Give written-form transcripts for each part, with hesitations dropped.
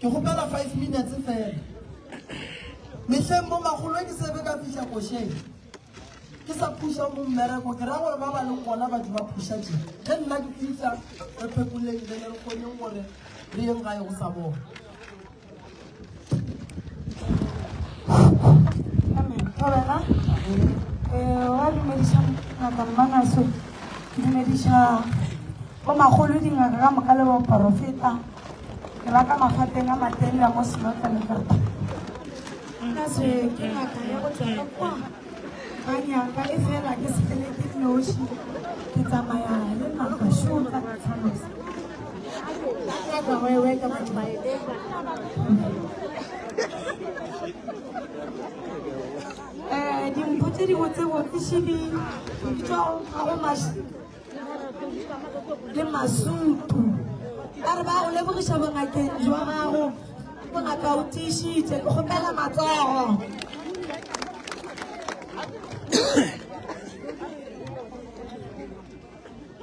Ke kgopela 5 minutes fela. Mehleng bo makgolo ke sebe ka fihla košeng ke sa phuša mo mmereko ke ra gore ba ba leng gona batho ba phuša tše ge nna ke fihla re phekoleng re ne re kgoneng gore re yeng gae go sa bona. Amen. Thobela. Eh, wa dumediša ngaka Mmanaso. Ke dumediša bomakgolo dingaka ka moka le boporofeta. Ke ba ka mafateng a matelele mo Senotlele Kapa. Nna se ke ngaka ya go tšwa ka kwa ga nyaka e fela ke sepele ke noši ke tsamaya le ngaka šo tla ka tlhalosa. Ngaka wewe ka batho. Eh, dimpho tše di botsebotse šidi di tšwa go le masutu ba re ba go lebogiša bongakeng jwa gago bongaka o tiišitše ke kgopela matsogo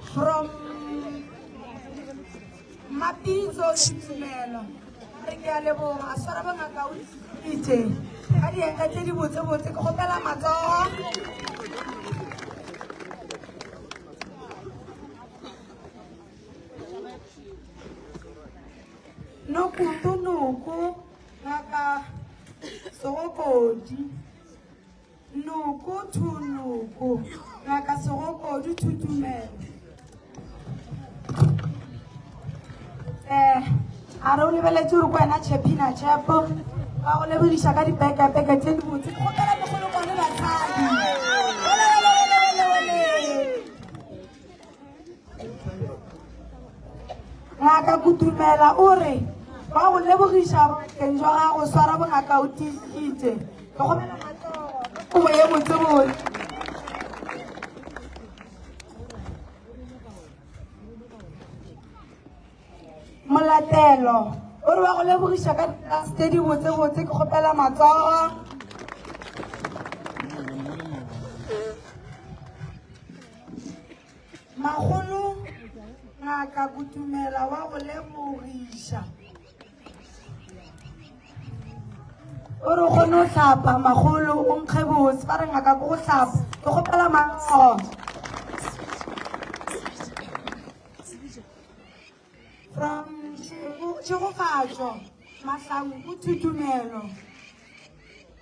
from Mapitso Setumelo re ke a leboga swara bongaka o itše ka dieta tše di botsebotse ke kgopela matsogo Nokutu noko ngaka Segokodi Noko thonoko, Ngaka Segokodu Thutumelo. Eh, a re o lebeletše gore ko wena Chepina Chepo ba go lebodiša ka dipekepeke tše dibotse. Ke kgopela mogolokwane basadi. Ole, ole, ole, ole, ole. Ngaka Kutumela o re ba go lebogiša bakeng jwa gago swara bongaka o tiišitše. Ke kgopela matsogo kobo ye botsebotse. Molatelo o re wa go lebogiša ka ditlase tše di botsebotse ke kgopela matsogo. Makgolo Ngaka Kutumela wa go lebogiša. O re o kgone go hlapa makgolo o nkge botse ba re ngaka ko go hlapa ke kgopela matsogo. From Tšhegofatšo Mahlangu Thutumelo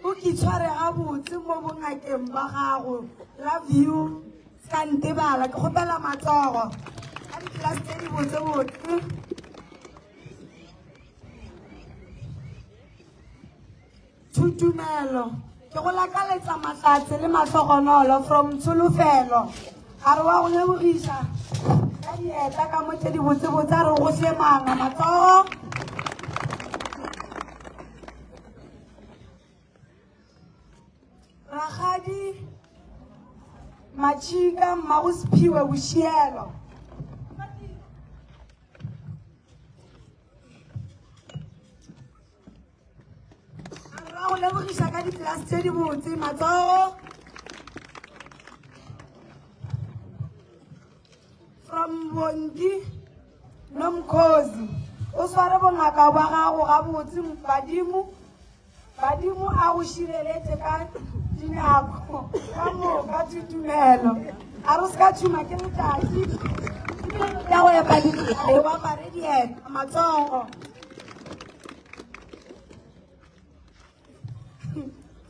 o ke tshware gabotse mo bongakeng ba gago love you ska ntebala ke kgopela matsogo ka ditlelase tse di botsebotse Thutumelo, ke go lakaletsa mahlatse le mahlogonolo from Tsholofelo. A re wa go lebogiša ka dieta ka mo tše di botsebotse a re go hlemanga matsogo. Rakgadi Matšhika mmago Sephiwe Bošielo. Ra go lebogiša ka ditlelase tše dibotse matsogo from Bongi Nomkhozi o sware bongaka bwa gago gabotse badimo badimo a go šireletše ka dinako ka moka thutumelo a re se ka tšhuma ke letšatši ya go epa ditlhare wa apare dieta matsogo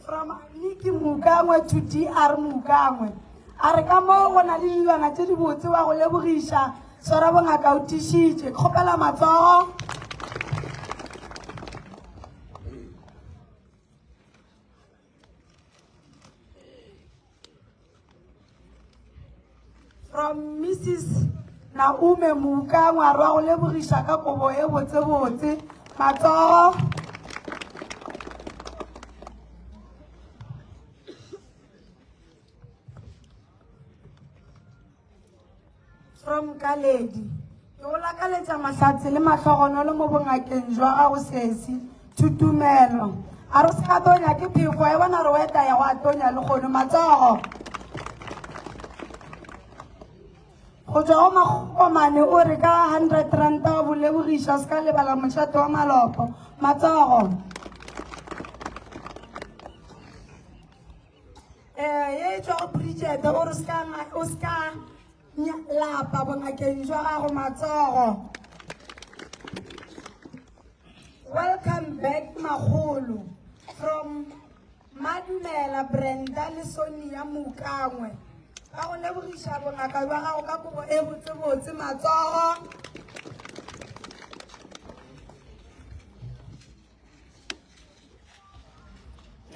From Niki Mukangwe to DR Mukangwe. A re ka mo go na le dilwana tše dibotse wa go lebogiša swara bongaka o tišitše. Ke kgopela matsogo. From Mrs. Naume Moukangwe a re wa go lebogiša ka kobo e botsebotse. Matsogo. From Kaledi. Ke go lakaletša mahlatse le mahlogonolo mo bongakeng jwa gago sesi. Thutumelo. A re o se ka tonya ke phefo e bona re weta ya go a tonya le kgono matsogo. Go tšwa go Makgokomane o re ka 100 ranta wa bolebogiša se ka lebala mošate wa malopo. Matsogo. Um ye e tšwago Bridget o re o se ka lapa bongakeng jwa gago matsogo. Welcome back makgolo from Madumela Brenda le Sonia Mukangwe. Ba go lebogiša bongaka jwa gago ka kobo e botsebotse matsogo.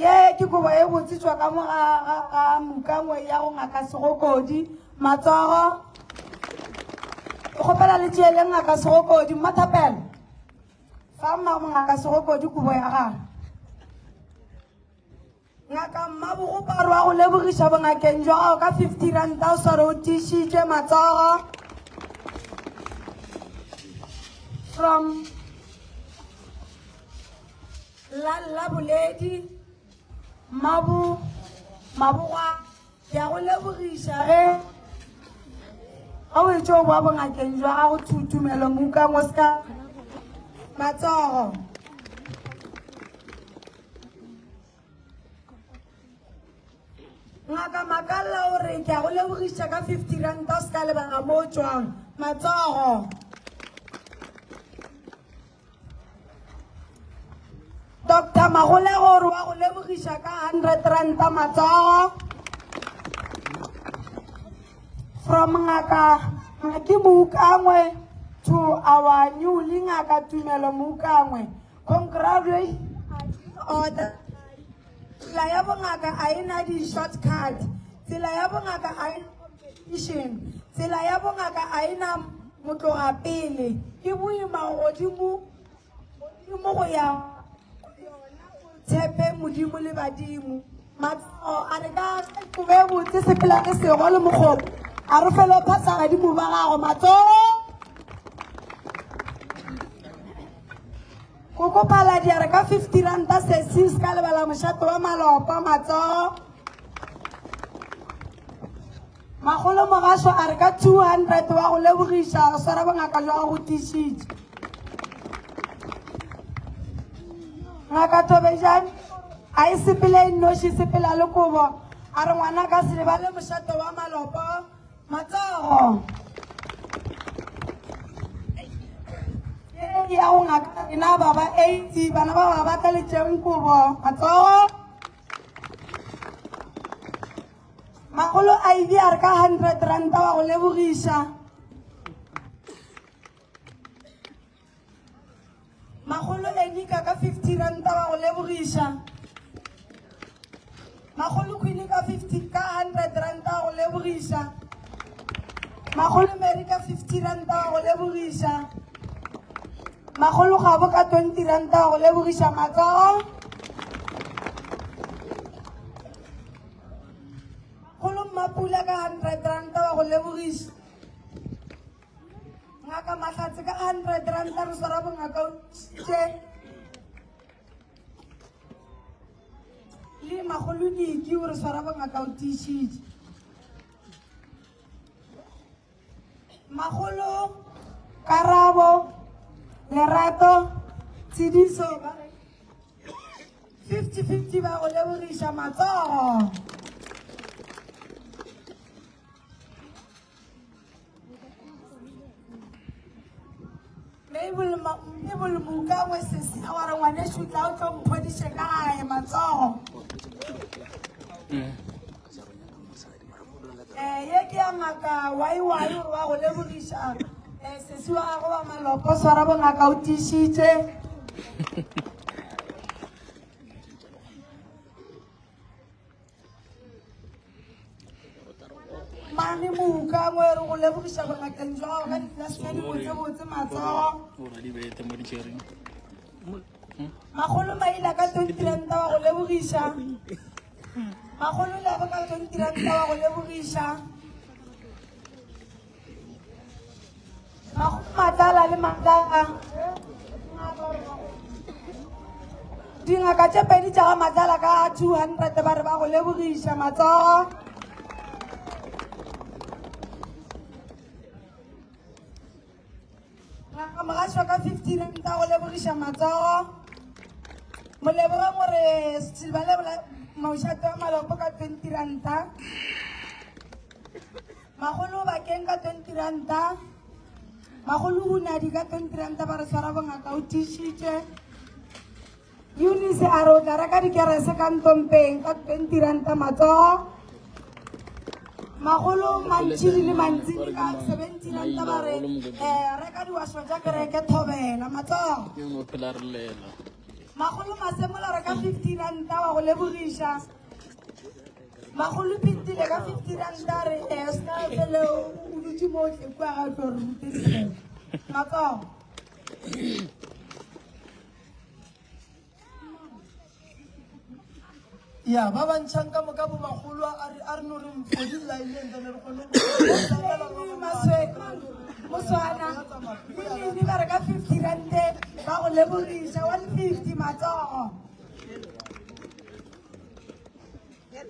Ye ke kobo e botse tšwa ka mo ga ga Mukangwe ya go ngaka Segokodi matsogo. Ke kgopela le tšeeleng ngaka Segokodi mmathapelo. Fa mmago ngaka Segokodi kobo ya gagwe. Ngaka Mmabogoparo wa go lebogiša bongakeng jwa gago ka 50 ranta o sware o tiišitšwe matsogo. From Lalla Boledi Mmabu Mabogwa ke a go lebogiša ge ga o etše o boa bongakeng jwa gago Thutumelo Mukang o seka matsogo. Ngaka Makalla o re ke a go lebogiša ka 50 ranta o se ka lebala mo o tšwang. Matsogo. Doctor Magolego o re wa go lebogiša ka 100 ranta matsogo. From Ngaka Ngaki Moukangwe to our newly Ngaka Tumelo Moukangwe. Congratulations order. Tsela ya bongaka a e na di-shortcut. Tsela ya bongaka a e na competition. Tsela ya bongaka a e na motloga pele. Ke boima godimo godimo go ya yona o tshepe modimo le badimo. Matsogo a re ka kobe botse sepela le sego le mogopo. A re felo phasa badimo ba gago matsogo. Koko Paladi a re ka 50 ranta sesi o se ka lebala mošate wa malopa matsogo. Makgolo Mogašo a re ka 200 wa go lebogiša o swara bongaka jwa go tiišitše. Ngaka Thobejane a e sepele e nnoši sepela le kobo a re ngwana ka se lebale mošate wa malopa Matsogo. Ye ya go ngaka rena ba ba AIDS bana ba ba batla letšeng kobo. Matsogo. Magolo a ile a re ka 100 ranta wa go lebogiša. Makgolo Enika ka 50 ranta wa go lebogiša. Makgolo Queen ka 50 ka 100 ranta wa go lebogiša. Makgolo Mary ka 50 ranta wa go lebogiša. Makgolo Gabo ka 20 ranta wa go lebogiša matsogo. Makgolo Mmapula ka 100 ranta wa go lebogiša. Ngaka Mahlatse ka 100 ranta re swara bongaka o tše le magolo diki o re swara bongaka o tiišitše magolo karabo lerato tsediso ba re 50-50 ba go lebogiša matsogo Mabel Mabel Mukangwe sesi a wa re ngwanešu tla o tlo mphodiše ka gae matsogo. Eh, ye ke ya ngaka waiwai gore wa go lebogiša eh, sesi wa gagwe wa malopo swara bongaka o tiišitše. Mane moka ngwe re go lebogiša bongakeng jwa gago ka ditlelase tse di botsebotse matsogo. Makgolo maila ka 20 ranta wa go lebogiša. Makgolo lebo ka 20 ranta wa go lebogiša. Matlala le Matlala. Dingaka tše pedi tša ga Matlala ka 200 ba re ba go lebogiša matsogo. Ngaka Mogasho ka 50 ranta go lebogiša matsogo. Moleboge gore Mošate wa Malopo ka 20 ranta. Magolo Bakeng ka 20 ranta. Magolo Hunadi ka 20 ranta ba re swara bongaka o tiišitše. Eunice a re o tla reka dikerese ka ntompeng ka 20 ranta matsogo. Magolo Mantšhidi le Mantsini ka 70 ranta ba re eh, reka diwašo tša kereke thobela matsogo. Ke no phela re lela. Magolo Masemola re ka 50 ranta wa go lebogiša. Magolo Phintile ka 50 ranta re eh, se ka fele o dutše mo tle kua ga o tlo re rute dikgwebo. Matsogo. Ya, ba ba ntšhang ka moka bo magolo a re a re no re mfodi line then re kgone go Masweka, Moswana, le Lini ba re ka 50 rante ba go lebogiša 150 matsogo.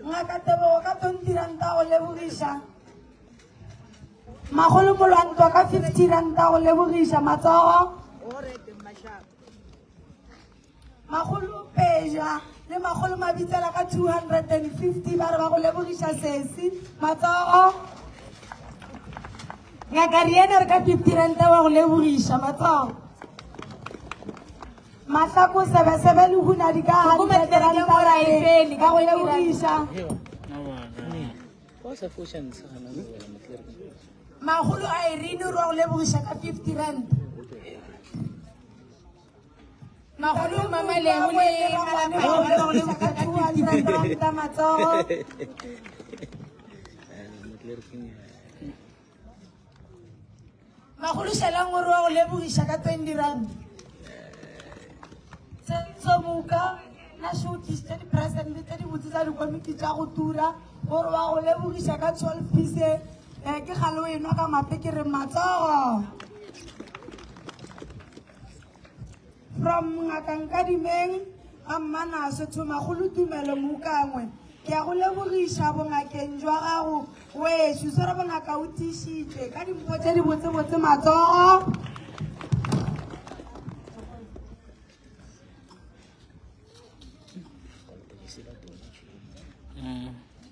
Ngaka Tebogo ka 20 ranta go lebogiša. Magolo Molwantwa ka 50 ranta go lebogiša matsogo. Makgolo Peja le makgolo Mabitsela ka 250 ba re ba go lebogiša sesi matsogo. Ngaka Riena re ka 50 ranta wa go lebogiša matsogo. Mahlako sebesebe le hunadi ka 100 ranta ba re ba go lebogiša. Makgolo Irene re wa go lebogiša ka 50 rand. Magolo Mamalebo le malapa a bona ba go leboga ka 50 ranta matsogo. Magolo Shelang o re wa go lebogiša ka 20 rand. Tsentsho Moka na še o tlišitše di-present tse dibotse tsa dikomiti tša go tura gore wa go lebogiša ka 12 piece um ke gale o enwa ka mape ke re matsogo. From Ngaka Nkadimeng ga Mmanaso to Makgolo Tumelo Moukangwe, ke a go lebogiša bongakeng jwa gago wešo. Swara bongaka o tiišitše ka dimpho tše dibotsebotse matsogo.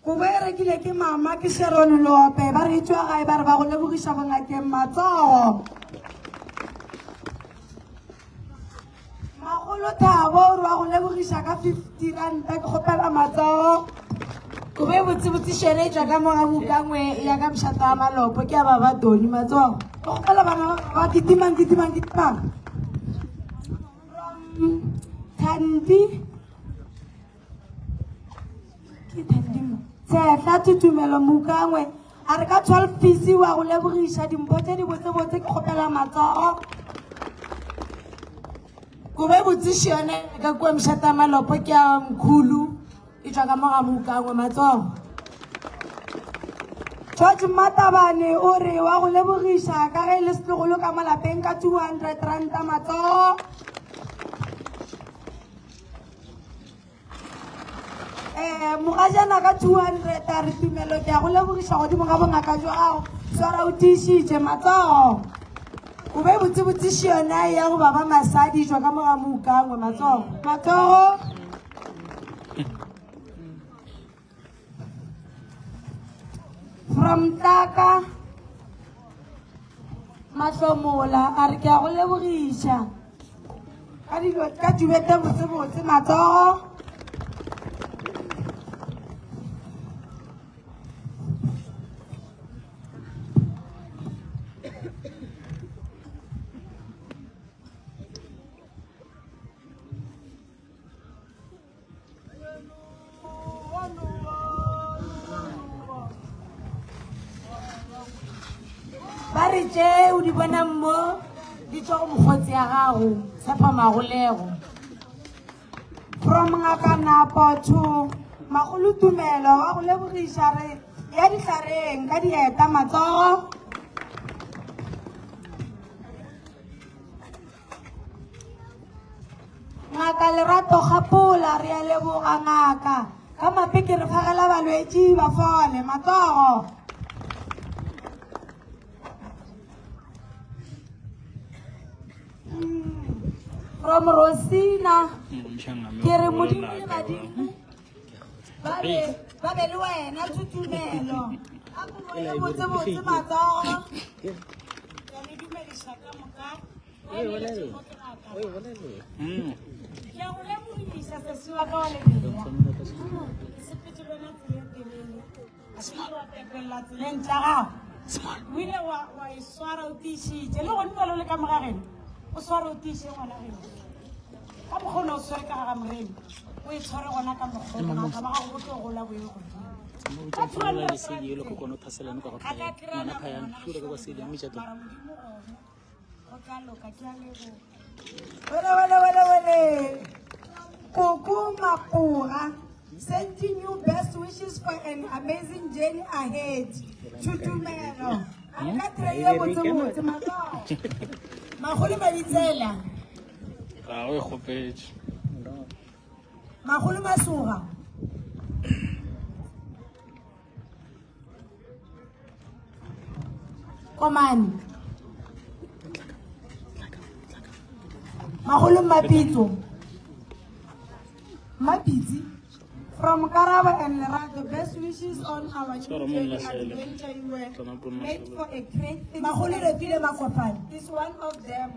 Kobo e rekile ke mama ke Sharon Lope ba re e tšwa gae ba re ba go lebogiša bongakeng matsogo. Magolo Thabo o re wa go lebogiša ka 50 ranta ke kgopela matsogo. Kobo e botsebotse šele e tšwa ka mo ga Mokangwe ya ka mošata wa Malopo ke ya ba ba Tony matsogo. Ke kgopela bana ba kitimang kitimang kitimang. From Thandi Ke Thandi mo. Tshehla Tutumelo Mukangwe a re ka 12 piece wa go lebogiša dimpho tše dibotsebotse ke kgopela matsogo. Kobo e botse yone ka kua mošata malopo ke ya mkhulu e tšwa ka mo ga Mukangwe matsogo. George Matabane o re wa go lebogiša ka ge e le setlogolo ka mo lapeng ka 200 ranta matsogo. Eh, mogajana ka 200 a re tumelo ke a go lebogiša godimo ga bongaka jwa gago swara o tiišitše matsogo o be botsebotsiši yona ya go baba masadi jwa ka mo ga moukangwe matsogo matsogo from tlaka mahlomola a re ke a go lebogiša ka dilo ka dibete botsebotse matsogo Ba re tše o di bonang mo di tšwa go mokgotsi ya gago tshepa magolego. From Ngaka Napo to Makgolo Tumelo wa go lebogiša re ya dihlareng ka dieta matsogo. Ngaka Lerato Kgapola, re a leboga ngaka. Ka mape ke re fagela balwetši ba fole matsogo. From Rosina, ke re modimo le badimo. Ba be ba be le wena Thutumelo. A kobo ye botsebotse matsogo. Ke a le dumediša ka moka. Ke a go lebogiša sesi wa ka wa lebea. Ke sepetše le wena tsela e telele. A se wa tepella tseleng tša gago. O ile wa wa e swara o tiišitše. Le gone jalo le ka mo ga geno. O sware o tiiše ngwana geno. Ka mokgwa o ne o swere ka ga ga moreno. O e tshware gona ka mokgwa o bongaka ba gago bo tlo gola bo ye godimo. Ka 200 rand a ka kry-a nako ngwana mara Modimo gona. Go tla loka ke a leboga. Wele wele wele wele. Koko Mapoga sending you best wishes for an amazing journey ahead. Thutumelo. A re ka tray ye botse botse matsogo. Magolo Mabitsela. Ga o e kgopetše. Magolo Masoga. Komane. Magolo Mapitso. Mapitsi. From Karabo and Lerato, best wishes on our new Tshwara mo journey nlahlele. adventure. You were Tlana pono made nlahlele. for a great thing. Magolo Refile Makopane is one of them.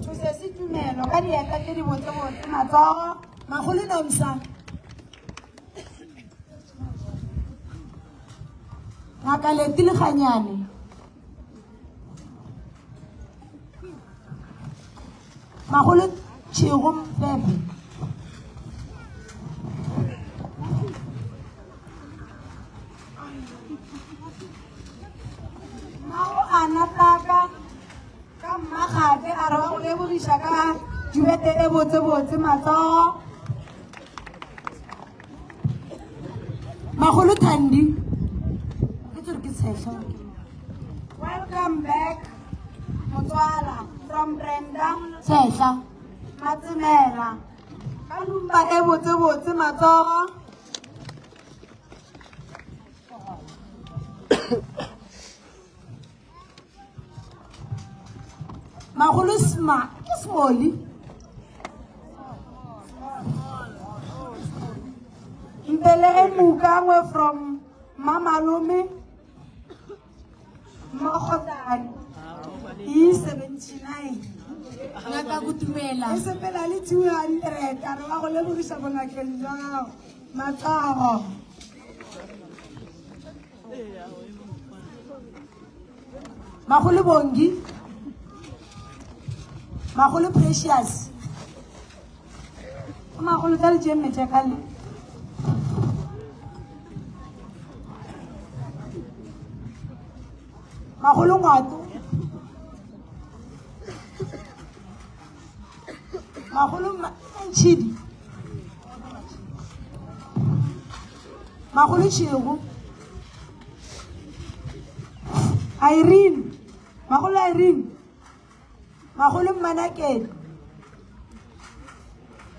To Sesi Tumelo, ka diatla tse di botsebotse matsogo. Magolo Nomsa. Ngaka Leti Lekganyane. Magolo Tšhego Mfepe. Mmago Ana Taka ka Mmakgate a re wa go lebogiša ka dibete e botsebotse matsogo. Magolo Thandi. Ke tsere ke tshehla. Welcome back motswala from Brenda Tshehla Matsemela. Ka lumba e botse botse matsogo. Magolo Sma ke Smoli. Mpelege Mukangwe from Mamalome Mogotane E79. Ngaka Kutumela. E sepela le 200 a re wa go lebogiša bongakeng jwa gago matsogo. Magolo Bongi. Magolo Precious. Magolo tla le tšee metša ka le. Magolo Ngwato. Magolo Ntšhidi. Magolo Tšhego. Irene. Magolo Irene. Magolo Mmanakedi.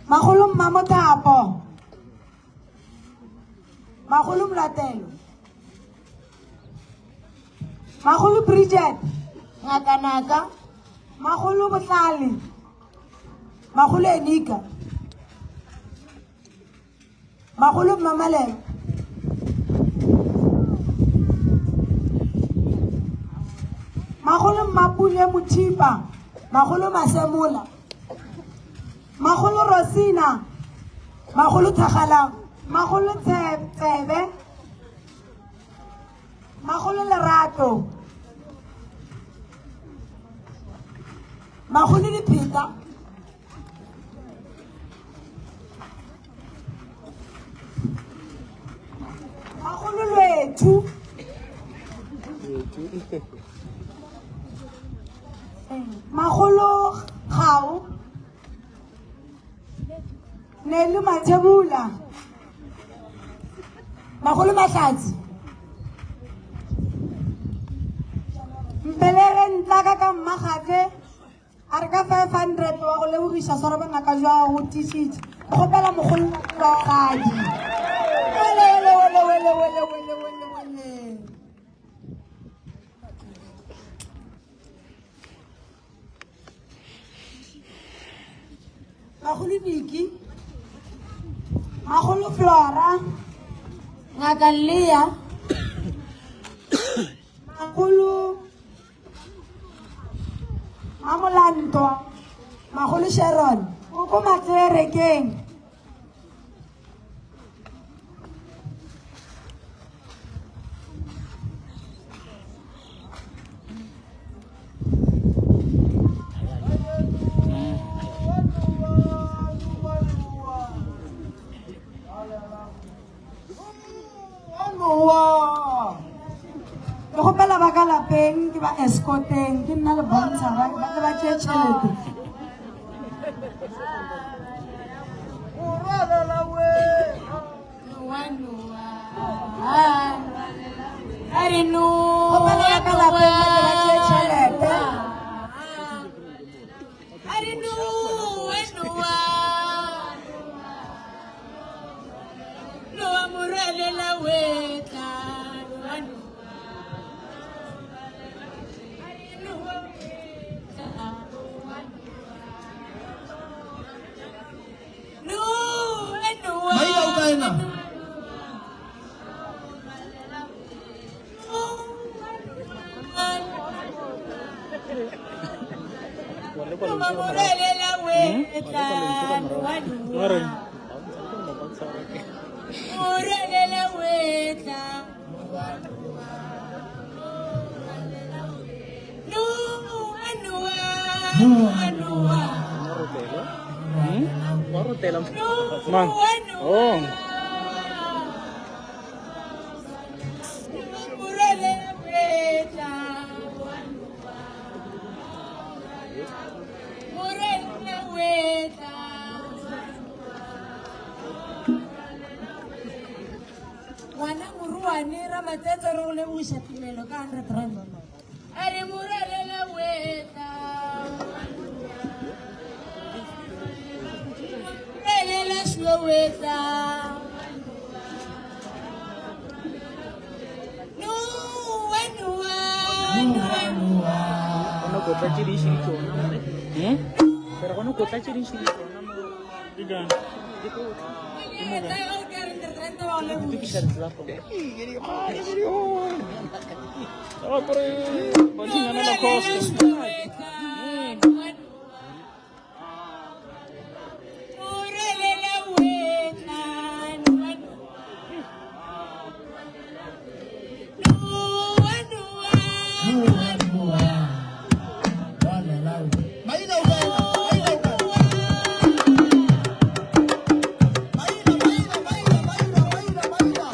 Magolo Mmamothapo. Magolo Molatelo. Magolo Bridget. Ngakanaka. Magolo Botlhale. Magolo Enika. Magolo Mmamalelo. Magolo Mmapule Mothipa. Magolo Masemola. Magolo Rosina. Magolo Thagalang. Magolo Tsebe. Magolo Lerato. Magolo Dipheta. Magolo Lwethu. Magolo Gao. Nelu Mathebula. Magolo Mahlatsi. Mpelege Ntlaka ka Mmagate. A re ka 500 wa go lebogiša swara bongaka jwa gago go tiišitše. Ke kgopela mogolo wa gadi. Wele wele wele wele wele wele wele wele. Magolo Niki. Magolo Flora. Ngaka Leah, Makgolo Mamolantwa, Makgolo Sharon, Koko Matserekeng. Ke kgopela ba ka lapeng ke ba escorteng ke nna le bontsha ba ba tle ba tšee tšhelete. Kgopela ba ka lapeng ba tle ba tšee tšhelete. Maina o kae na? Mang? Oh. Ngwana moruane ramatsetse re go lebogiša tumelo ka 100 rand a re morelela wetla relela šuo wetla Maina o kae? Maina o kae? Maina, maina, maina, maina, maina, maina.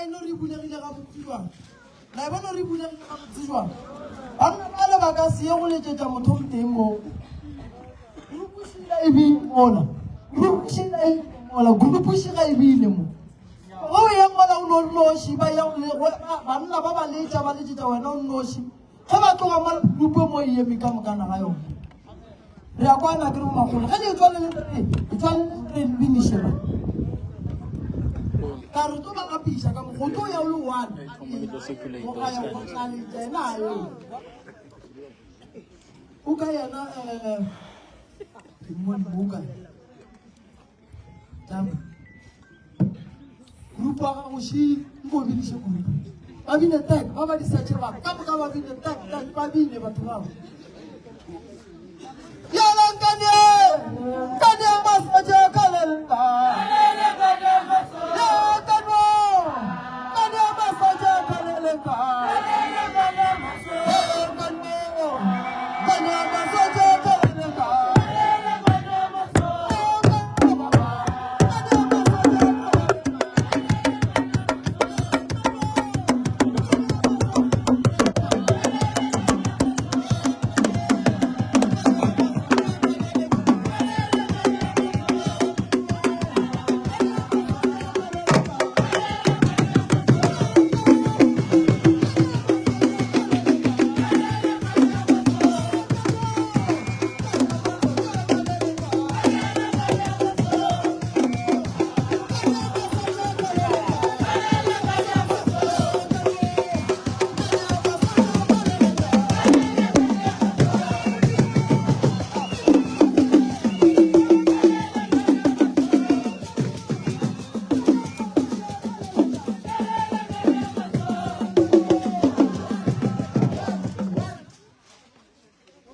line re bulegile gabotse jwang? La e bona re bulegile gabotse jwang? Banna bale ba ka se ye go letšetša motho o motee moo. Grupušila e bile mola. Grupušila e bile mola. Grupuši ga e bile mo. Ge o ye mola o no nnoši, ba ya banna ba ba letša ba letšetša wena o nnoši. Ge ba tloga mola grupu mo e eme ka mokana ga yona. Re a kwana ke re magolo. Ge le etswa le le re, etswa le re le biniše ba. Ka re tlo ba lapiša ka mokgwa o tlo ya o le one. Go ga ya go tla letša ena a yo. O ka yena eh ke mmone mo kae. Tama. Group wa gago shi nko biniše group. Ba bine tek, ba ba disetše ba ka moka ba bine tek tek ba bine batho bao. Yala nkane, nkane masoje kalela. Ya kano, nkane masoje kaleleka. Kano, nkane masoje kaleleka.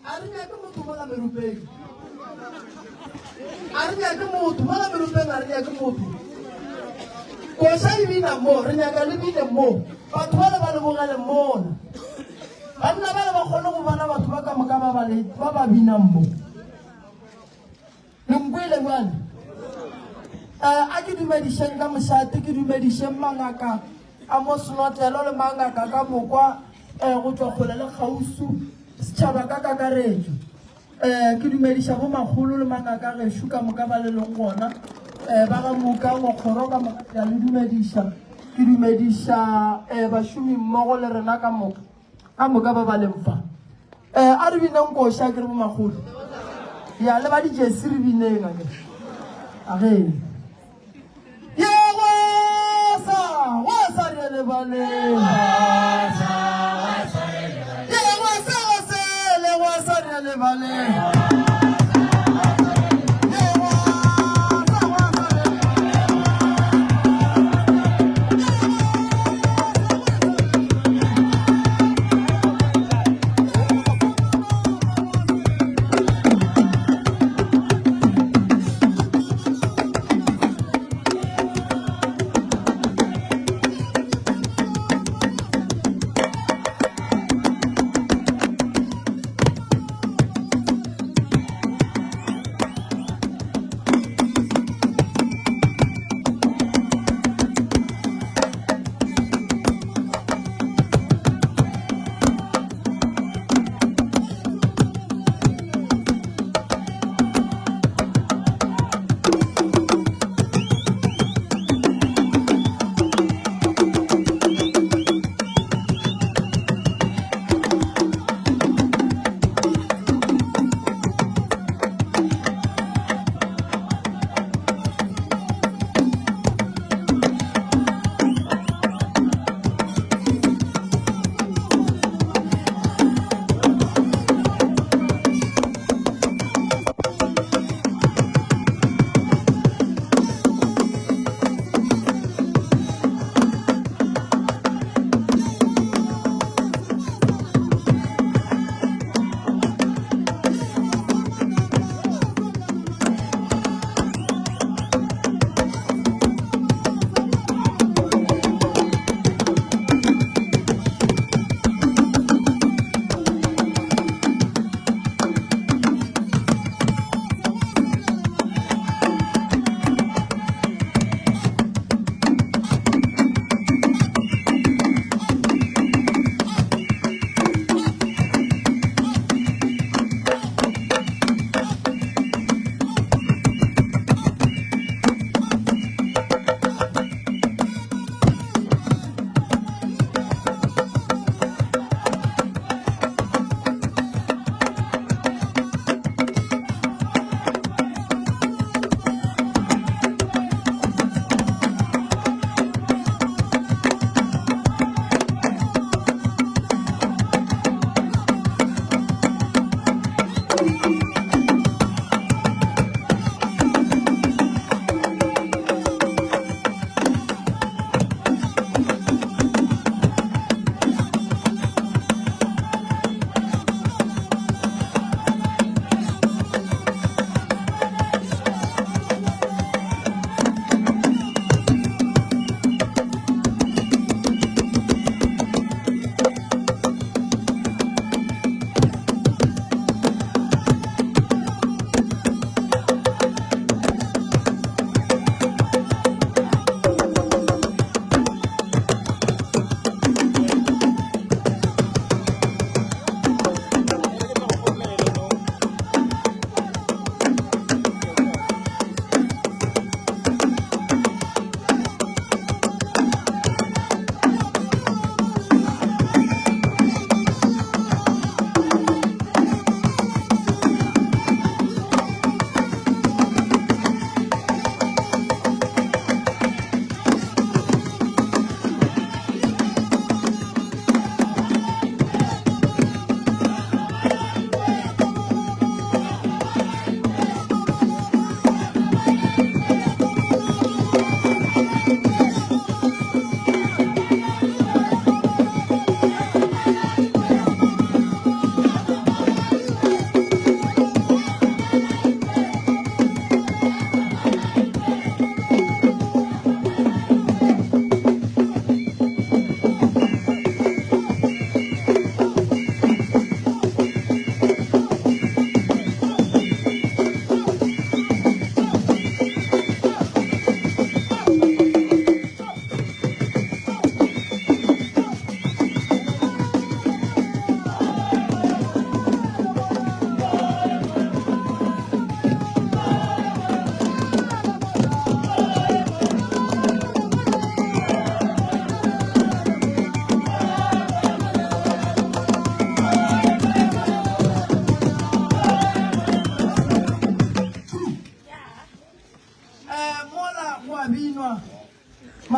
A re nyake motho mola merupeng. A re nyake motho mola merupeng, a re nyake motho. Koša e bina mo, re nyaka le bine mo. Batho bale ba le bogele mola. Banna bale ba kgone go bona batho ba ka moka ba ba le ba ba binang mo. Le nkwele bjale? Eh, a ke dumedišeng ka mošate, ke dumedišeng mangaka a mo senotlelo le mangaka ka mokwa eh, go tšwa kgole le kgausu, setšhaba ka kakaretšo. Eh, ke dumediša bo makgolo le mangaka gešo ka moka ba le leng gona. Eh, ba ga moka ngokgoro ka moka ke a le dumediša. Ke dumediša eh, bašomi mmogo le rena ka moka. Ka moka ba ba leng fa. Eh, a re bineng koša ke re bomakgolo. Ya le ba dijesi re bineng a ke. A ge. Ye gwasa, gwasa re lebaleng. Ye gwasa gwasa le gwasa re lebaleng. Ye gwasa gwasa re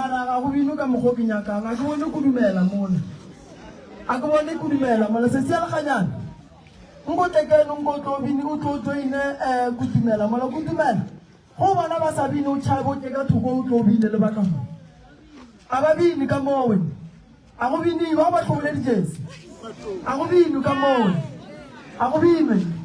Mara ga go binwe ka mokgwa o ke nyakang. A ke bone kudumela mola. A ke bone kudumela mola. Sesi ya lekganyane. Nko tle keno nko o tlo bine o tlo joine um kutumela mola kutumela. Go bona ba sa bine o tšhabe o tle ka thoko o tlo bine le ba ka mo. A ba bine ka mowe. A go biniwe ba ba hlobole dijesi. A go binwe ka mowe. A go binwe.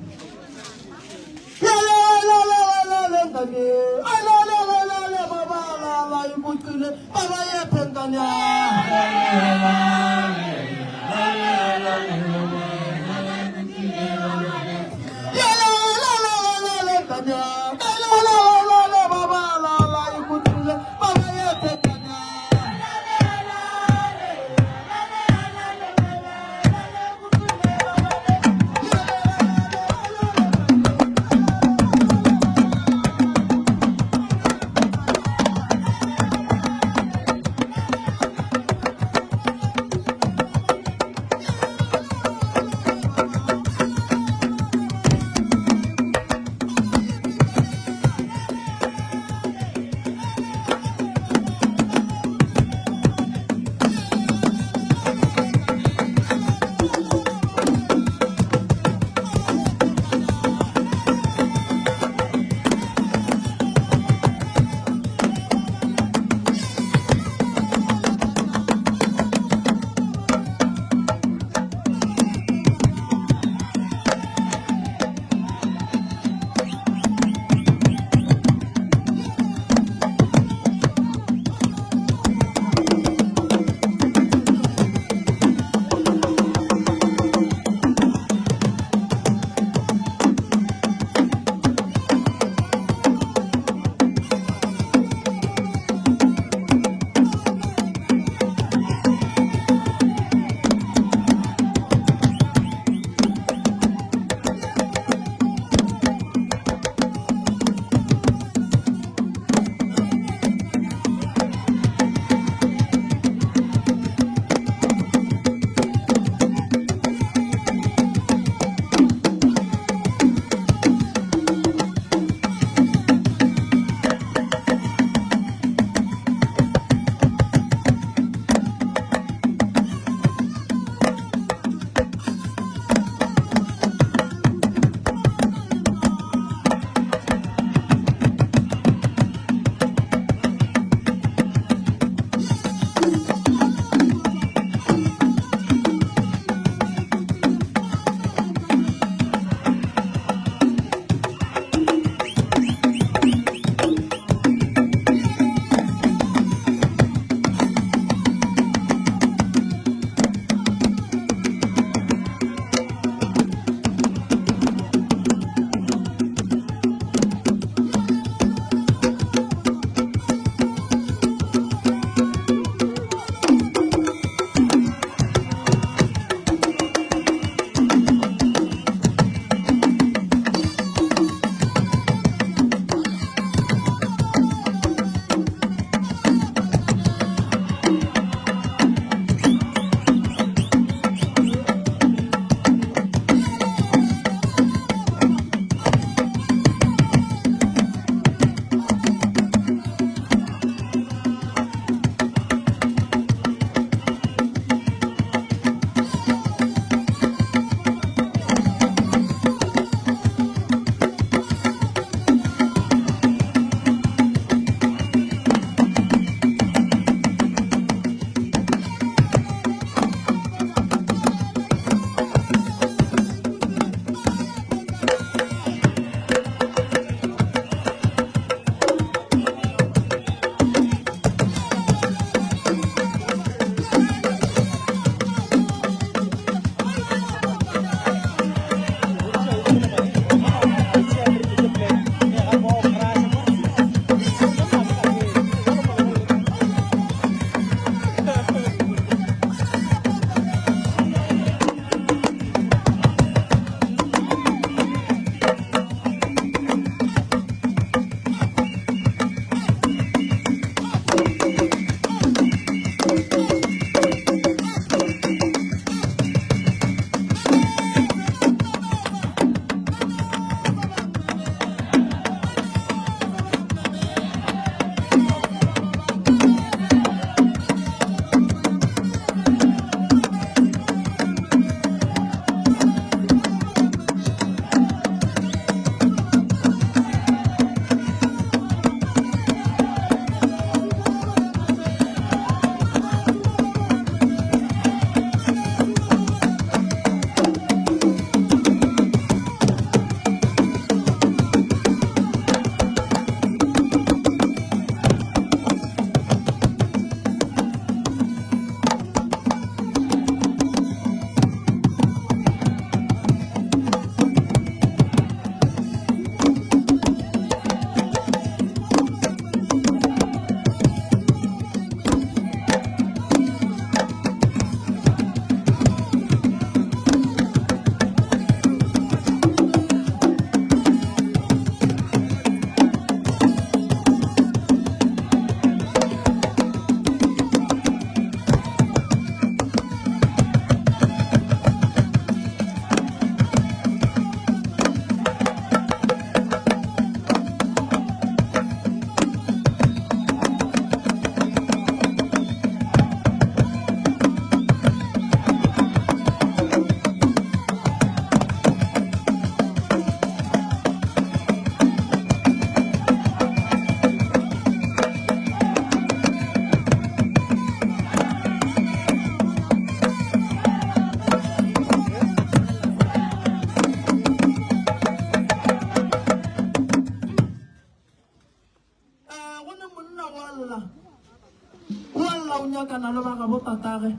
hlakana le ba gabo tatage.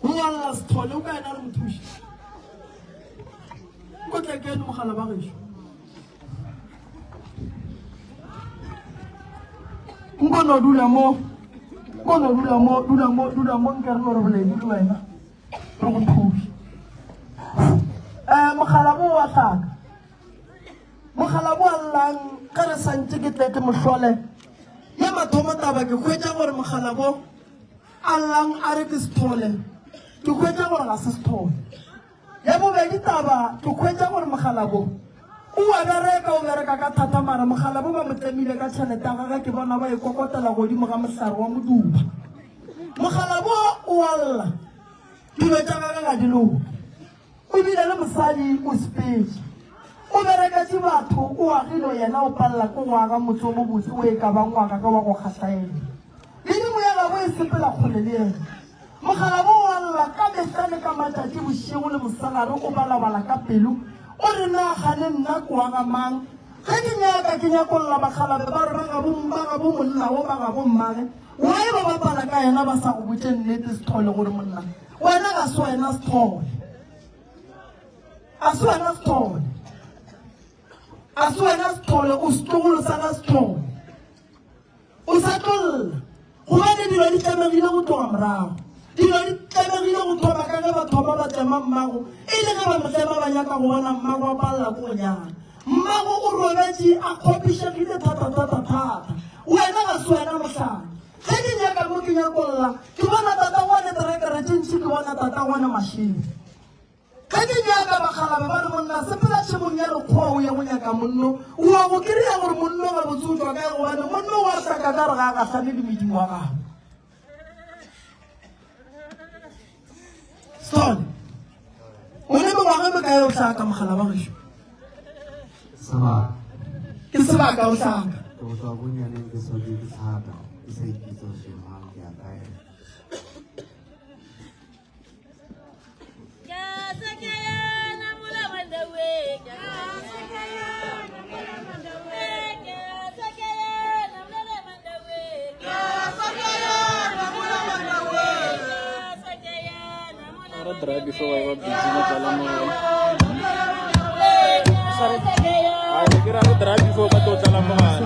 O a lla Sethole, o ka ena re mo thuše. Nko tle keno mogala ba gešo. Nko no dula mo. Nko no dula mo, dula mo, dula mo nke re no re boledi le wena. Re go thuše. Eh mogala bo wa hlaka. Mogala bo a llang ge re santše ke tle ke mohlole. Ya mathomo taba ke hwetša gore mogala bo a llang a re ke Sethole. Ke hwetša gore ga se Sethole. Ya bobedi taba ke hwetša gore Mokgalabo o a bereka, o bereka ka thata mara Mokgalabo ba mo tlemile ka tšhelete ya gagwe ke bona ba e kokotela godimo ga mohlare wa moduba. Mokgalabo o a lla, dilo tša gagwe ga di loke. O bile le mosadi o sepetše, o bereketše batho, o agile yena o palela ke go aga motse o mobotse o e ka bang wa gagwe wa go kgahla yena. Medimo ya gagwe e sepela kgole le yena. Mokgalabo o a lla ka mehla le ka matšatši, bošego le mosegare o balabala ka pelo, o re, Na kgane nna ke wa ga mang? Ge ke nyaka, ke nyakolla bakgalabe ba re ba gabo, ba gabo monna wo, ba gabo mmage. Why ba bapala ka yena ba sa go botše nnete Sethole gore monna wena ga se wena Sethole. A se wena Sethole. A se wena Sethole, o setlogolo sa ga Sethole. O sa tlo lla, gobane dilo di tlemegile go tloga morago. Dilo di tlemegile go thoma ka ge ba thoma ba tlema mmago, e le ge ba mo tlema ba nyaka go bona mmago a palela ke go nyala. Mmago o robetše a kgopišegile thata-thata-thata. Wena ga se wena mohlare. Ge ke nyaka mo ke nyakolla, ke bona tatagwane terekere tše ntši, ke bona tatagwane mašemo. Ge ke nyaka bakgalabje ba re, Monna, sepela tšhemong ya lekgowa o ye go nyaka monno. O a go kry-a gore monno gabotse o tšwa kae, gobane monno wa hlaka ka re ga a gahlane le medimo wa gagwe. Sethole, o ne mengwaga e mekae o hlaka mogala wa gešo? Sebaka. Ke sebaka o hlaka. Go tswa bonyaneng ke sotse ke hlaka, ke sa ikitse gore ke mang, ke ya kae. Re dry before ba ba busy ba tlala mogala. Ai, ke ra re dry before ba tlo tlala mogala.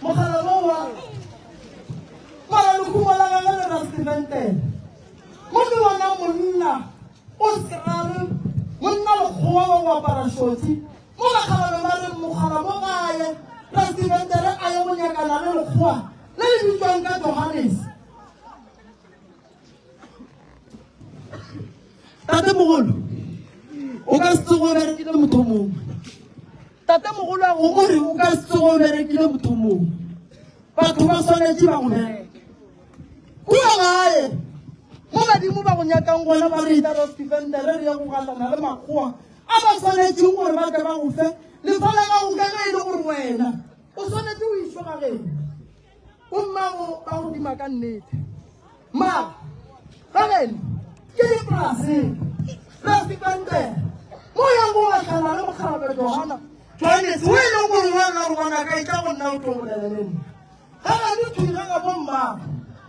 Mogala wo wa mara lehumo la gagwe le Rasteventele. Mo ke bona monna o skrare, monna lekgowa wa go apara šotsi. Mo bakgalabe ba re mogala mo gae, Rasteventele a ye go nyakana le lekgowa le le bitšwang ka Johannes. Tatemogolo, o ka se tsoge o berekile motho mongwe. Tatemogolo a go o re o ka se tsoge o berekile motho mongwe. Batho ba swanetše ba go bereke. Kua gae, mo badimo ba go nyakang gona ba re etla Rostifentere re ye go gahlana le makgowa a ba swanetšeng gore ba tle ba go fe lefa la gago ka ge e le gore wena o swanetše o išwe ga geno. Bommago ba go dima ka nnete. Mara ga geno ke dipolaseng Rostifentere mo yang go gahlana le mokgalabje Johana Johannes o e leng gore wa nna gore ngwanaka e tla go nna o tlo bolela le nna. Ga gane thwi ga ga bommago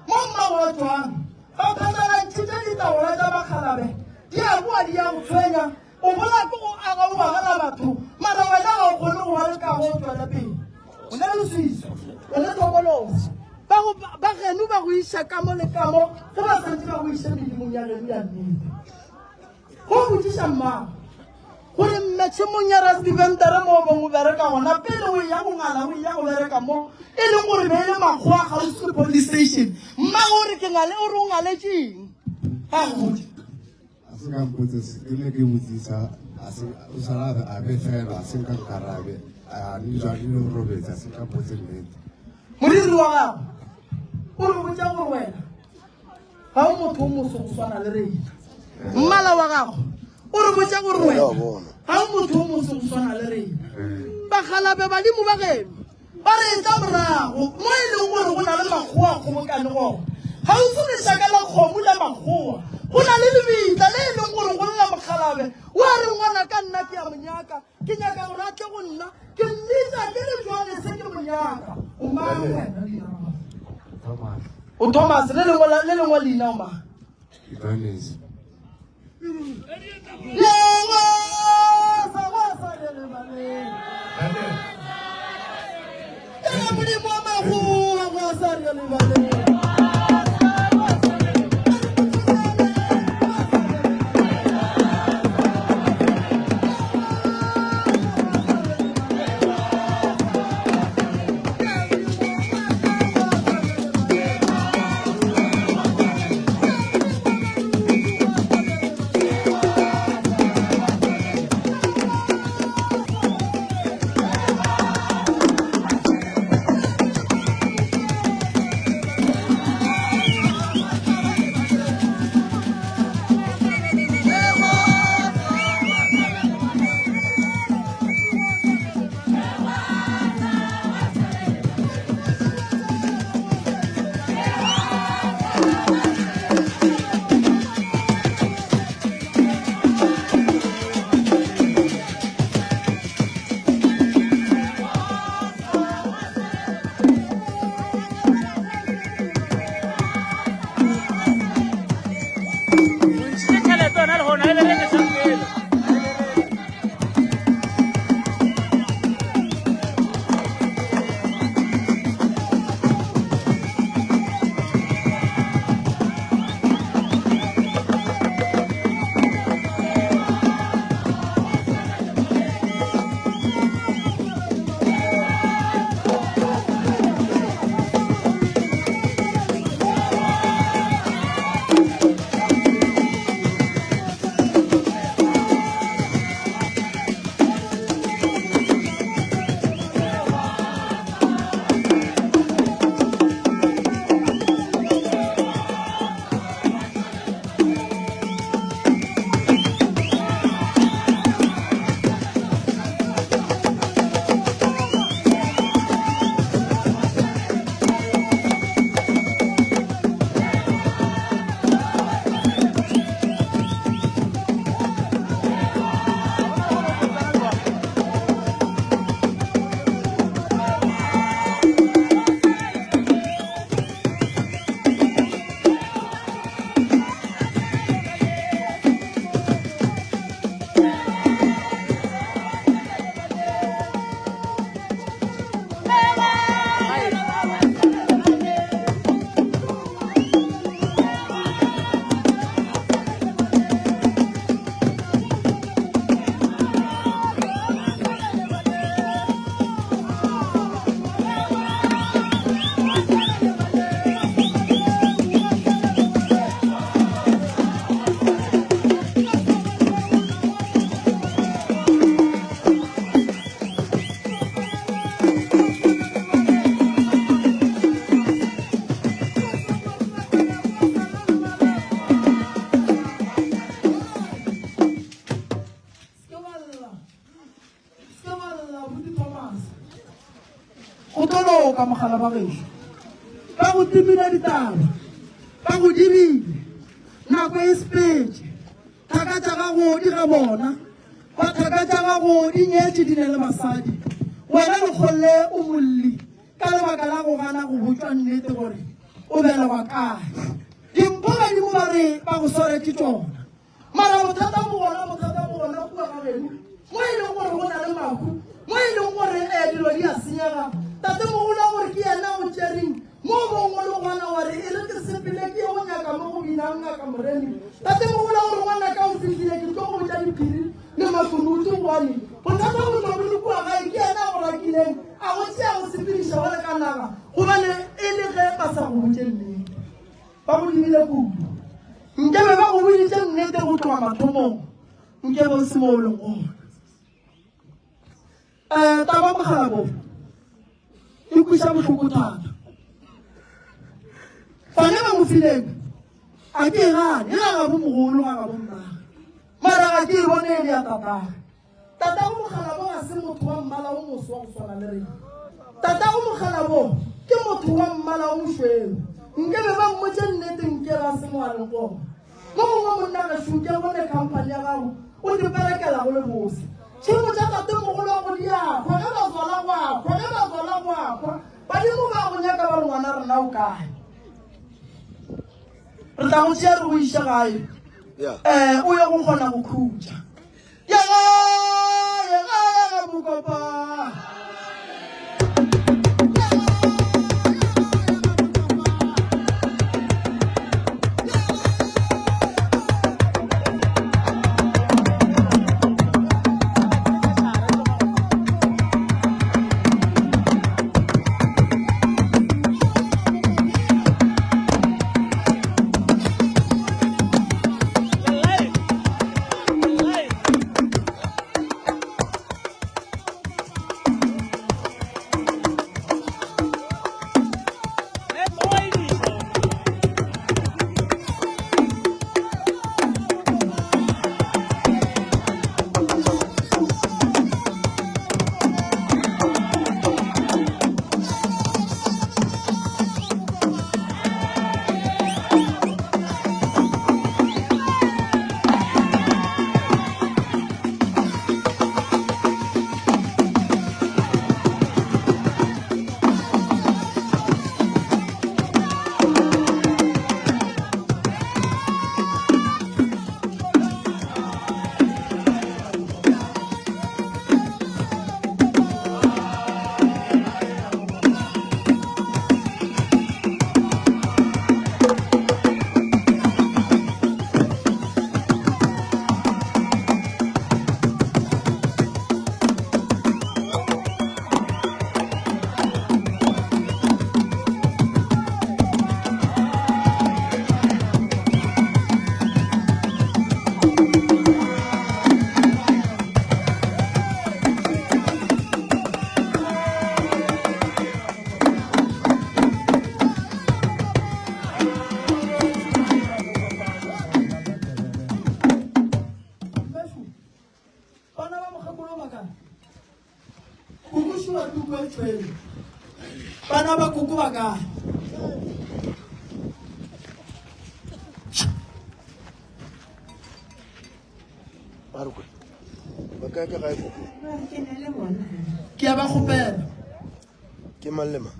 mo mmago wa Joang ba phatlalantšhitše ditaola tša bakgalabe di a boa di ya go tshwenya o bola ke go aga o bagela batho mara wena ga o kgone go ba le kago o tšwele pele o ne leswiswi o ne tlhokolosi ba go ba geno ba go iša ka mo le ka mo ge ba santse ba go iše medimong ya geno ya nnete. Go botšiša mmago gore mme tšhemong ya Rasteventer mo o beng o bereka gona pele o eya go ngala o eya go bereka mo e leng gore be e le makgowa kgauswi le police station. Mmago o re ke ngale o re o ngaletše eng? Ga go botše. A se ka mpotse se ke ne ke botsisa a se o sala a befelwa a se nka nkarabe a ne jwa le robetse a se ka mpotse nnete. Moriri wa gago o re botša gore wena Ga o motho o moso go swana le rena. Mmala wa gago o re botša gore wena ga o motho o moso go swana le rena. Bakgalabe badimo ba geno ba re etla morago mo e leng gore go na le makgowa a kgobokane gona. Kgauswi lešaka la kgomo la makgowa go na le lebitla le e leng gore go lla mokgalabe o a re ngwana ka nna ke a mo nyaka ke nyaka gore a tle go nna ke mmitsa ke le jwale se ke mo nyaka. O mang wena leina la gago? Thomas. O Thomas le lengwe le lengwe leina o mang? Johannes. Modimo wa magoa go a sa re lebaleng. Go tlo loka, mogala ba gešo. Ba go timile ditaba. Ba go dirile. Nako e sepetše. Thaka tša gago di ga bona. Ba thaka tša gago di nyetše di ne le basadi. Wena Lekgolle o molli ka lebaka la go gana go botšwa nnete gore o belegwa kae. Dimpho badimo ba re ba go swaretše tšona. Mara bothata bo gona, bothata bo gona kua ga geno, mo e leng gore go na le mahu, mo e leng gore um dilo di a senyega. Tatemogolo wa gore ke yena o tšereng mo bong o le gona wa re e re ke sepele ke ye go nyaka mo go binang ngaka Moremi. Tatemogolo wa gore ngwanaka o fihlile ke tlo go botša diphiri le makunutu gobane bothata bo tlo bo le kua gae ke yena a go rakileng a go tšea go sepediša wa le ka naga gobane e le ge ba sa go botše nnete. Ba go dimile kudu. Nke be ba go boditše nnete go tloga mathomong, nke be o se mo o leng gona. Um taba mogala bo e kwiša bohloko thata. Bana ba mo fileng a ke e gane, e ga gabo mogolo ga gabo mmage, mara ga ke e bone e le ya tatage. Tatago Mokgalabo ga se motho wa mmala o moso wa go swana le rena. Tatago Mokgalabo ke motho wa mmala o mošweu. Nke be ba mmotše nnete nke ba se mo a leng gona. Mo gongwe monna gešo nke bone khamphani ya gago o di berekela go le bose. Tšhemo tša tatemogolo wa go di a hwa ge ba tswala go a hwa ge ba tswala go a hwa. Badimo ba go nyaka ba re ngwana rena o kae. Re tla go tšea re go iše gae. Um o ye go kgona go khutša. Ya gae, gae ga Mokopa. Bana ba mokgekolo ba kae? Kukuši wa tuku e tšhweu. Bana ba koko ba kae? Ba kae ka gae koko? Ke a ba kgopela. Ke mang le mang?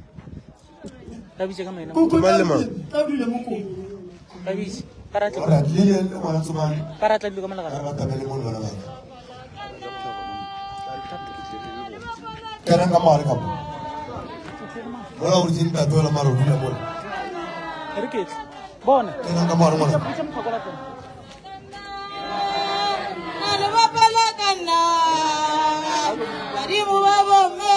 Koko Mang le mang? tla o dule mo koko. Alright, le le ngwana tsomane. Ba re ba tabele mo le bana ba ka. Kenang ka mogare ka mo. Mola o ritse ntate wela mara o dula mola. Kenang ka mogare mola. Le bapala ka nna badimo ba bomme.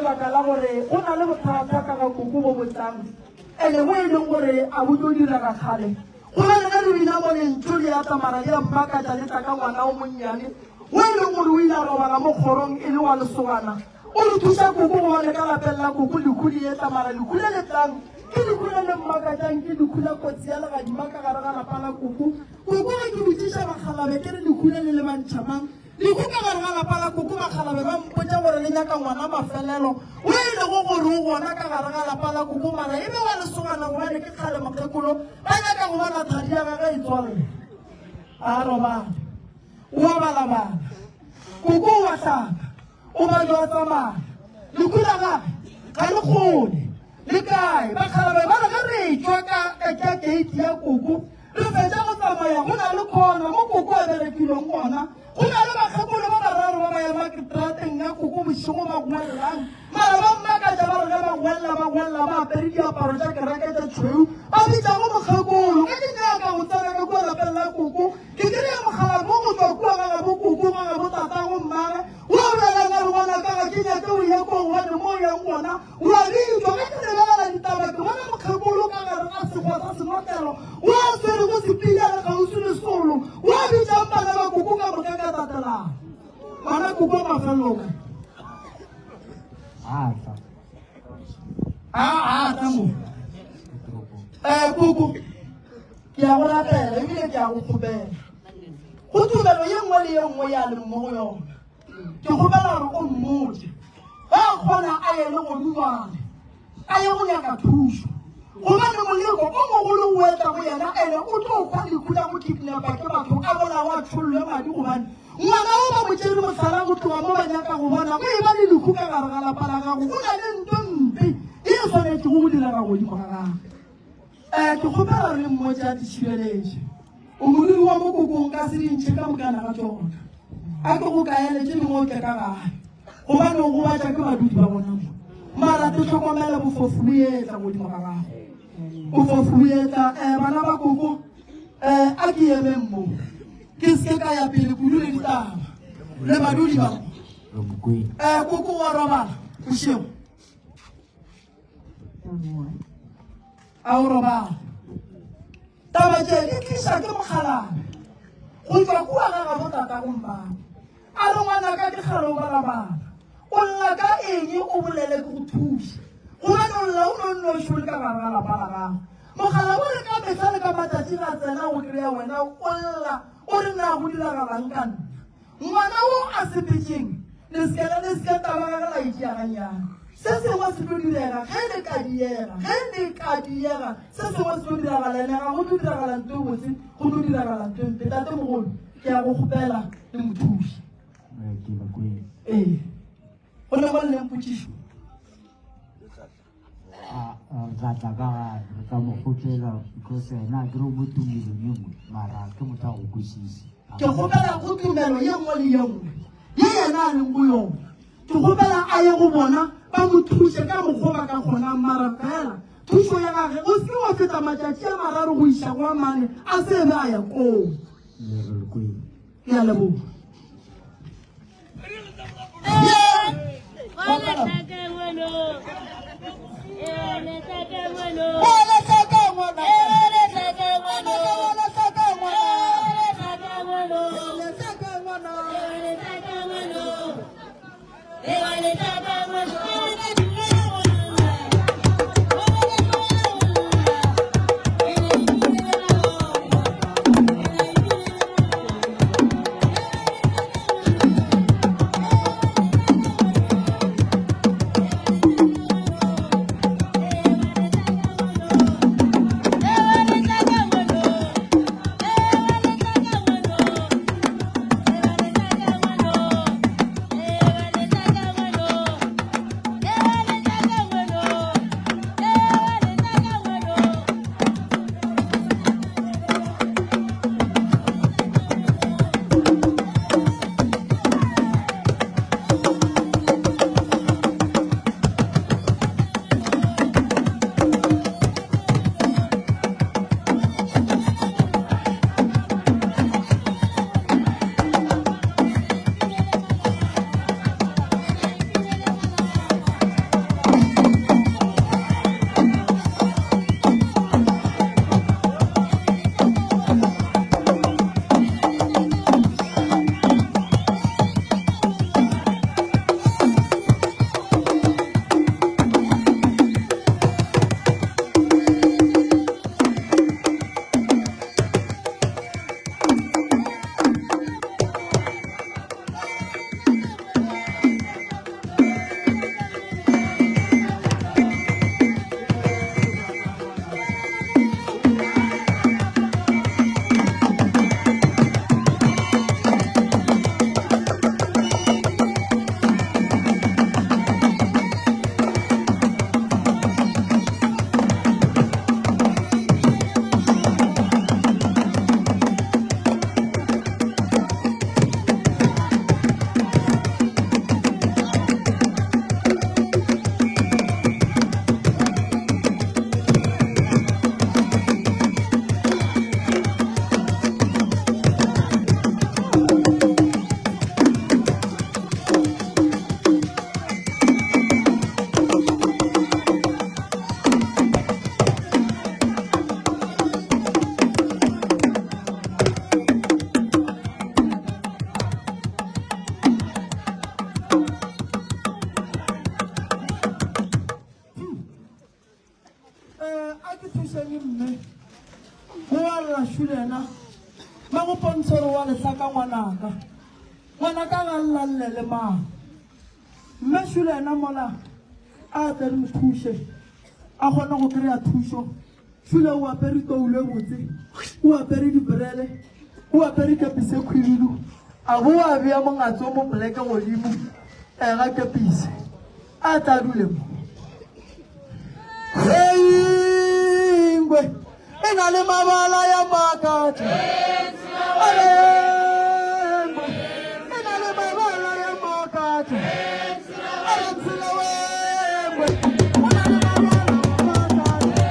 lebaka la gore go na le bothata ka ga koko bo bo tlang, ene bo e leng gore a bo tlo direga kgale. Gobane ge re bina mo lentšu le a tla mara le a mmakatša le tla ka ngwana o monnyane o e leng gore o ile a robala mo kgorong e le wa lesogana. O re thuša koko gobane ka lapeng la koko lehu le etla mara lehu le le tlang ke lehu le le mmakatšang, ke lehu la kotsi ya legadima ka gare ga lapa la koko. Koko ge ke botšiša bakgalabe ke re lehu le le lebantšha mang? Lehu ka gare ga lapa la koko bakgalabe ba mpotša gore le nyaka ngwana mafelelo o e lego gore o gona ka gare ga lapa la koko mara e be wa lesogana gobane ke kgale mokgekolo ba nyaka go bona thadi ya gage e tswalela. A robale. O a balabala. Koko o a hlapa. O ba jo a tsamaya. Lehu la gage ga le kgone. Le kae? Bakgalabe ba re ge re etšwa ka ka ka keiti ya koko, re fetša go tsamaya go na le khona mo koko a berekileng gona. Go na le bakgekolo ba bararo ba ba ema trateng ya koko bošego ba goellang. Mara ba mmakatša ba re ge ba goella ba goella ba apere diaparo tša kereke tša tšhweu ba bitšago mokgekolo. Ge ke nyaka go tsena ka kua lapeng la koko, Ke kry-a mogala mo go tšwa kua ga gabo koko, ga gabo tatago mmagwe, wo o belang a re, Ngwanaka, ga ke nyake o ye koo, gobane mo o yang gona o a bitšwa. Ge ke lebelela ditaba, ke bona mokgekolo ka gare ga sekgwa sa senotlelo, wo a swerego sepila le kgauswi le solo, wo a bitšang bana ba koko ka moka ka tatelano. Ngwana koko wa mafelelo o kae? A tla. A a tla mo. Eh, koko. Ke a go rapela ebile ke a go kgopela go tumelo ye nngwe le ye nngwe ya leng mo go yona. Ke kgopela gore o mmotse ge a kgona a ye le godingwane a ye go nyaka thušo, gobane moleko o mogolo o etla go yena, ene o tlo hwa lehu la go kidnapa ke batho a bolawa a tšhollwe madi, gobane ngwana o ba mo tšere mohlala go tloga mo ba nyaka go bona go eba le lehu ka gare ga lapa la gago. Go na le nto mpe e swanetšego go direga godimo ga gagwe. Eh, ke kgopela gore le mmotše a di šireletše. O moriri wa mokoko nka se di ntšhe ka mokana ga tšona. A ke go kaele tše dingwe o tle ka gae. Gobane o gobatša ke badudi ba bona mo. Mara te hlokomele bofofu bo etla godimo ga gago. Bofofu bo etla. Eh, bana ba koko, eh, a ke emeng mo. Ke se ke ka ya pele kudu le ditaba. Le badudi ba mo. Eh, koko wa robala bošego. A o robala. Taba tše di tliša ke mokgalabje go tšwa kua ga gabo tatago mmagwe. A re ngwanaka ke kgale o balabala. O lla ka eng o bolele ke go thuše. Gobane o lla o no nnoši o le ka gare ga lapa la gago. Mogala o re ka mehla le ka matšatši ga tsena go kry-a wena o lla o re na go diragalang ka nna. Ngwana wo a sepetšeng, le se ke, le se ke taba gage la e tšea gannyane. Se sengwe se tlo direga ge le ka diega, ge le ka diega, se sengwe se tlo diragala, ene ga go tlo diragala nto e botse, go tlo diragala nto e mpe. Tatemogolo, ke a go kgopela le mo thuše. Ke le kwele. Ee. Go ne go leng potšišo? A re tla tla ka gae, re tla mo kgopela because ena a kere o mo tumelong ye nngwe, mara ke motho a go kwešiše. Ke kgopela go tumelo ye nngwe le ye nngwe ye yena a leng go yona. Ke kgopela a ye go bona ba mo thuše ka mokgwa ba ka kgonang, mara fela thušo ya gage o se ke wa feta matšatši a mararo go iša go a mane a se be a ya koo. Le re le kwele. Ke a leboga. A ke thušeng mme go wa lla Šulena ma go pontshe gore wa lehlaka ngwanaka. Ngwanaka ga lla lle le mang. Mme Šulena mola a tle re mo thuše a kgone go kry-a thušo. Šule o apere toulo e botse, o apere dibrele, o apere kepisi e khwibidu, a bo a bea mongatse o mo poleke godimo ga kepisi. A tla dule mo. Hei, ngwe e na le mabala ya makatša. Ngwe e na le mabala ya makatša. A re ntshela wengwe o na le mabala ya makatša.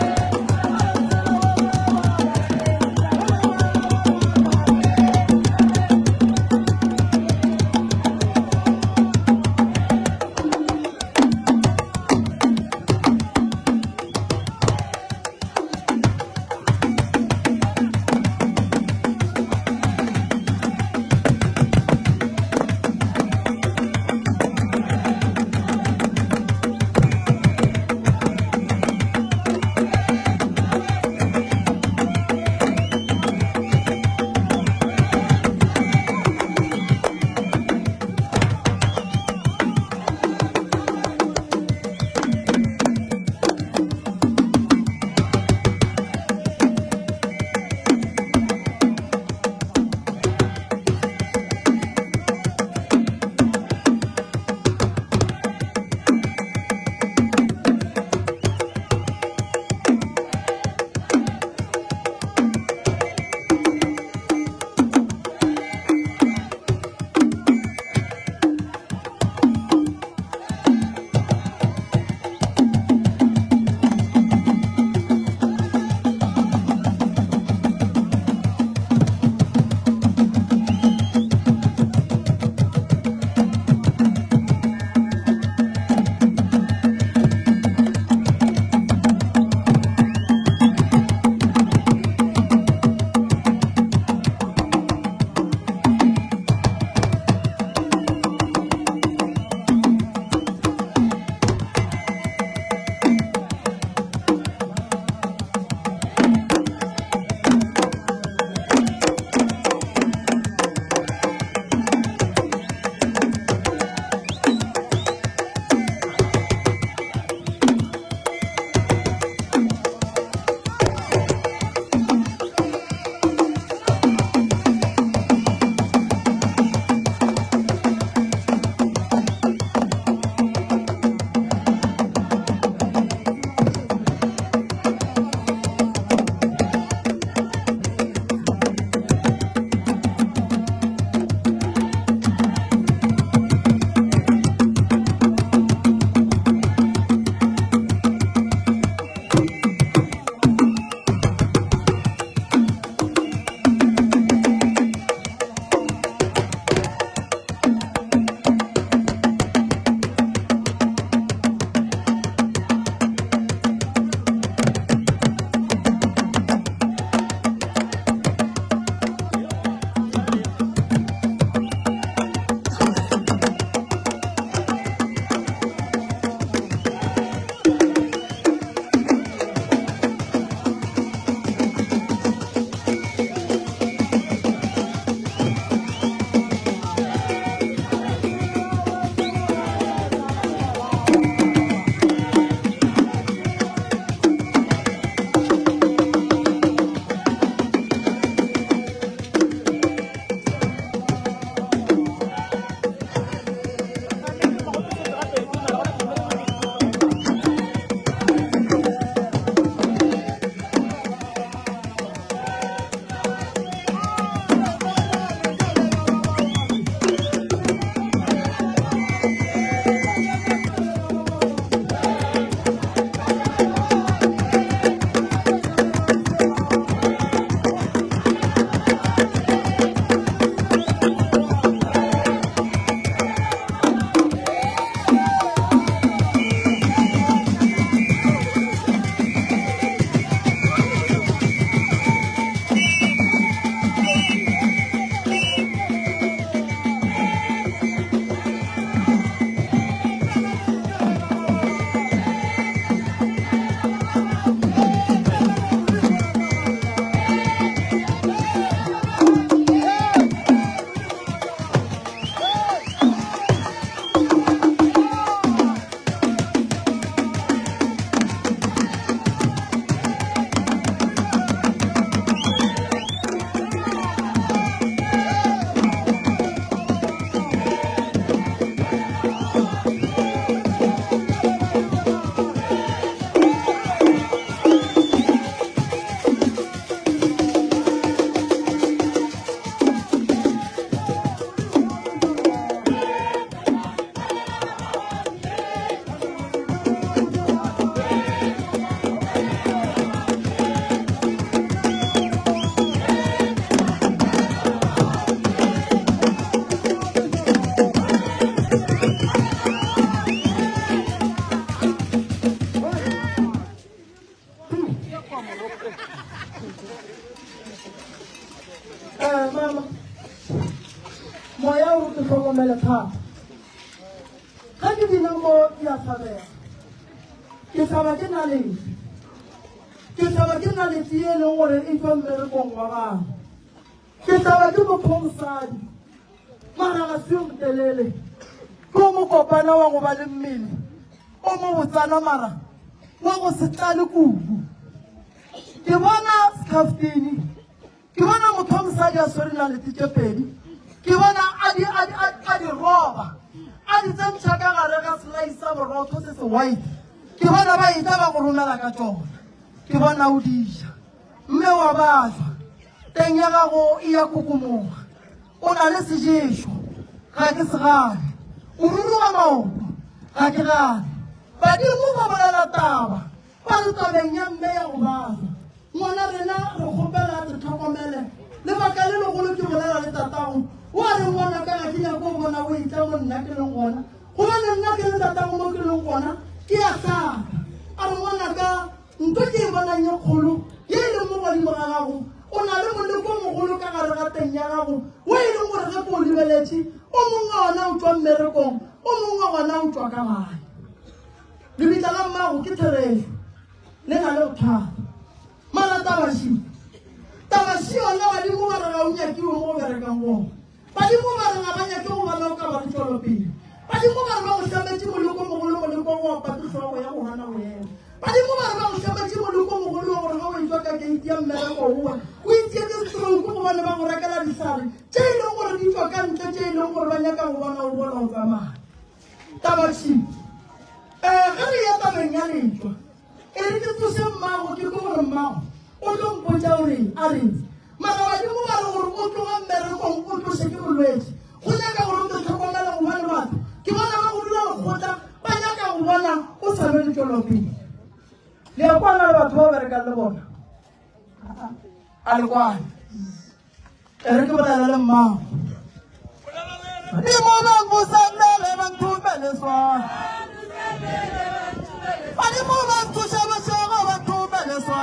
Ke thata. Ge ke bina mo ke a hlabega. Ke hlaba ke naledi. Ke hlaba ke naledi ye e leng gore e tšwa mmerekong wa gagwe. Ke hlaba ke motho wa mosadi, mara ga se yo motelele. Ke o mokopana wa go ba le mmele o mobotsana mara wa go se tlale kudu. Ke bona Skhafutini. Ke bona motho wa mosadi a swere nalete tše pedi. Ke bona a di, a di, a di roba, a di tsentšha ka gare ga selai sa borotho se se white. Ke bona ba etla ba go romela ka tšona. Ke bona o di ja. Mme wa bajwa. Teng ya gago e ya kokomoga. O na le seješo. Ga ke se gane. O ruruga maoto. Ga ke gane. Badimo ba bolela taba. Ba re tabeng ya mme ya go bajwa. Ngwana rena re kgopela a te tlhokomele. Lebaka le legolo ke bolela le tatago. O a re ngwana ka ga ke nyake go bona o etla mo nna ke leng gona. Gobane nna ke le tatago mo ke leng gona ke a hlaka. A re ngwana ka ntho ke e bonang ye kgolo ye e leng mo godimo ga gago o na le moleko o mogolo ka gare ga teng ya gago wo e leng gore ge ke o lebeletše o mongwe wa ona o tšwa mmerekong o mongwe wa gona o tšwa ka gae. Lebitla la mmago ke therešo le na le bothata. Mara taba še, taba še yona badimo ba re ga o nyakiwe mo go berekang gona. Badimo ba re ga ba nyake go bona o ka ba le tšwelopele. Badimo ba re ba go hlametše moleko mogolo, moleko wa go opa ke hlogo ya go gana go ema. Badimo ba re ba go hlametše moleko mogolo wa gore ga o etšwa ka keiti ya mmereko owe o itietse stroke gobane ba go rekela dihlare tše e leng gore di tšwa ka ntle tše e leng gore ba nyaka go bona o bona o tsamaya. Taba še, ee, ge re eya tabeng ya letšwa, e re ke tsoše mmago, ke kwe gore mmago o tlo mpotša o reng, a reng. Mara badimo ba re gore o tloga mmerekong o tloše ke bolwetši, go nyaka gore o te hlokomele gobane batho ke bona ba go dula lekgotla ba nyaka go bona o sa be le tšwelopele. Le a kwana le batho ba o berekang le bona? A le kwane? E re ke bolele le mmago. Badimo ba nkusamele ba nthumele swa. Badimo ba nthuša bošego ba nthumele swa.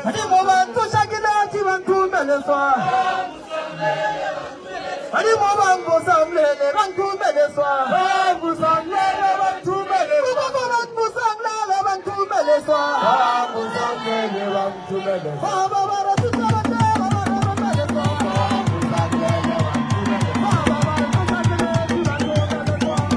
Badimo ba nthuša ke letši ba nthumele swa. Badimo ba nkusamele ba nthumele swa. Ba nkusamele ba nthumele. Badimo ba nkusamele ba nthumele swa. Ba nkusamele ba nthumele. Ba ba ba thuša ba ba ba nthumele swa. Ba ba ba nthuša ke letši ba nthumele swa.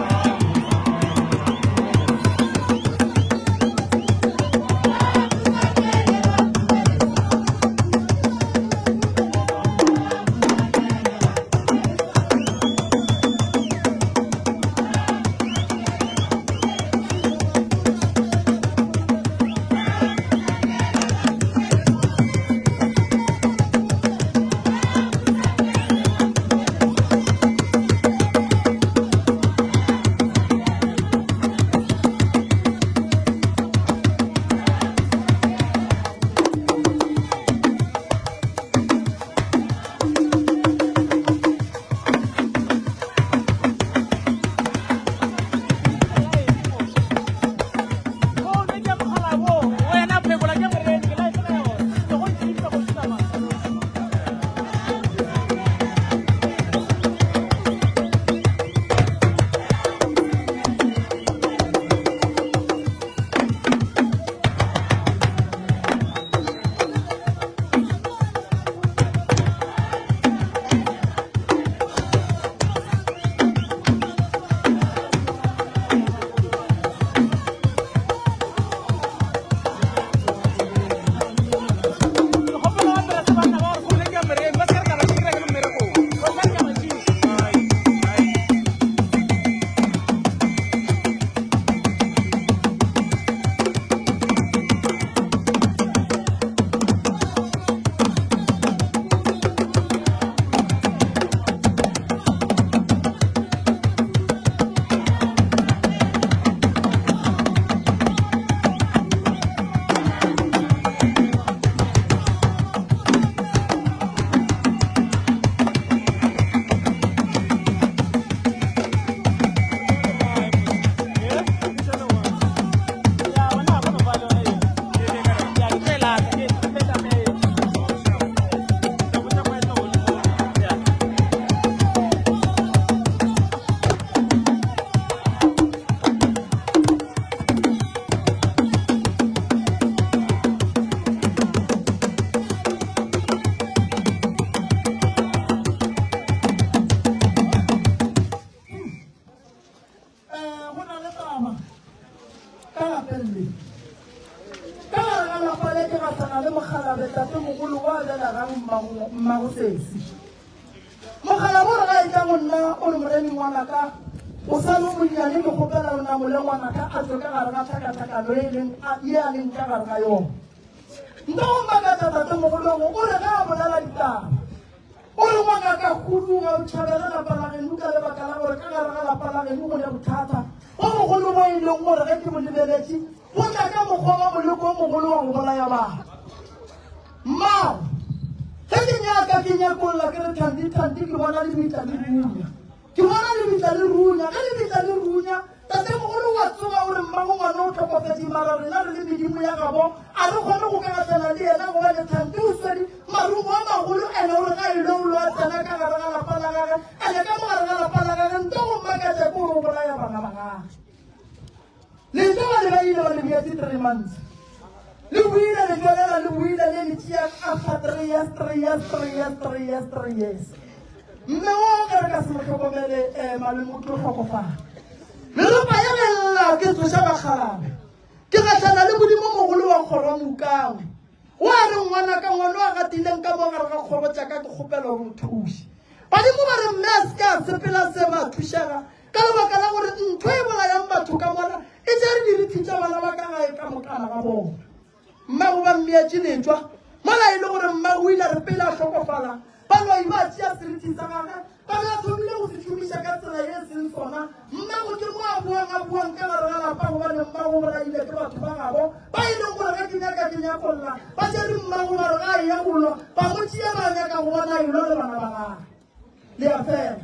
thaba ka lapeng le. Ka gare ga lapa le ke gahlana le mokgalabje tatemogolo wa belegang mmago sesi. Mokgalabje o re ga etla go nna o re moremi ngwanaka o sa le o monnyane ke kgopela o namole ngwanaka a tšwe ka gare ga tlhakatlhakano e leng ye a leng ka gare ga yona. Nka go makatša tatemogolo o re ge a bolela ditaba O re, Ngwanaka, huduga o tšhabele lapa la geno ka lebaka la gore ka gare ga lapa la geno go ne bothata bo bogolo bo e leng gore ge ke bo lebeletše bo tla ka mokgwa wa moleko o mogolo wa go bolaya batho. Mmago, ge ke nyaka ke nyakolla ke re thandi thandi ke bona lebitla le runya. Ke bona lebitla le runya. Ge lebitla le runya, tatemogolo wa tsoga o re mmago ngwana o hlokofetše mara rena re le medimo ya gabo a re kgone go ka gahlana le yena gobane Thandi o swere marumo a magolo ene o re ga e lo lo a tsena ka gare ga lapa la gage ene ka mo gare ga lapa la gage nto go mmakatša ke gore o bolaya bana ba gage. Letšoba le ba ile ba le beetše 3 months. Le buile le tšwelela le buile le le tšea after 3 years, 3 years, 3 years, 3 years, 3 years. Mme o ge re ka se mo hlokomele eh, malome o tlo hlokofala. Meropa ya lla ke tsoša bakgalabje. Ke gahlana le Modimo mogolo wa kgoro Moukangwe. O a re ngwanaka ngwana o a gatileng ka mo gare ga kgoro tša ka ke kgopela gore o thuše. Badimo ba re mme a se ke a sepela sema a thušega Ka lebaka la gore ntho e bolayang batho ka mola e tšere dirithi tša bana ba ka gae ka mokana ga bona. Mmago ba mmeetše letšwa mola e le gore mmago o ile a re pele a hlokofala baloi ba tšea serithi sa gage ba be a thomile go se šomiša ka tsela ye e seng sona. Mmago ke mo a boang a buang ka gare ga lapa gobane mmago o bolaile ke batho ba gabo ba e leng gore ge ke nyaka ke nyakolla ba tšere mmago ba re ga a eya go lwa ba mo tšea ba nyaka go bona a elwa le bana ba gage. Le a fela.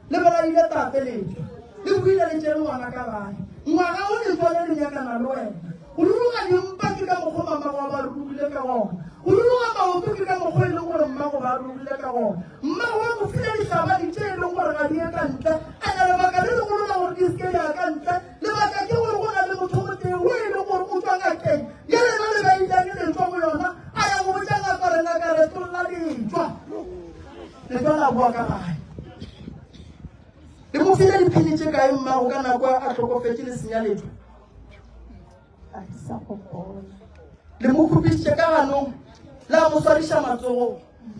Le bolaile tate letšwa. Le buile le tšere ngwana ka gae. Ngwaga o letšwa le le nyakana le wena. Go ruruga dimpa ke ka mokgwa mamago a ba rurugile ka gona. Go ruruga maoto ke ka mokgwa e leng gore mmago ba rurugile ka gona. Mmago wa mo file dihlabadi tše e leng gore ga di ye ka ntle. Ene lebaka le legolo la gore di se ke di ya ka ntle, lebaka ke gore go na le motho motee wo e leng gore o tšwa ngakeng ye lena le ba ileng le tšwa go yona, a ya go botša ngaka gore ngaka retolla letšwa. Le tla la boa ka gae. Le mo file diphini tše kae mmago ka nako a hlokofetše le senya letšwa? Ga ke sa gopola. Le mo khupišitše ka ganong la mo swariša matsogong.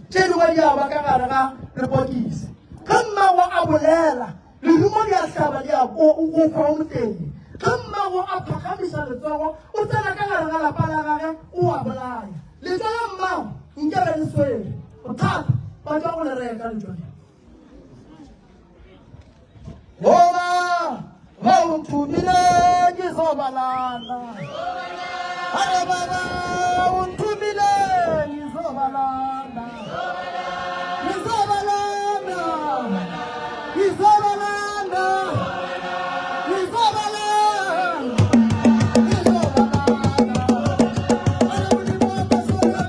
Tše dingwe di a ba ka gare ga lepokisi. Ge mmago a bolela, lerumo di a hlaba di a go hwa o motee. Ge mmago a phagamiša letsogo, o tsena ka gare ga lapa la gage o a bolaya. Letšwa la mmago nke be le swere. Bothata ba tšwa go le reka letšwa le. Goba ba o nthomile ke zobalana. Are baba o nthomile ngizobalana. Ngizobalana. Ngizobalana. Ngizobalana. Ngizobalana. Are Modimo wa ka sola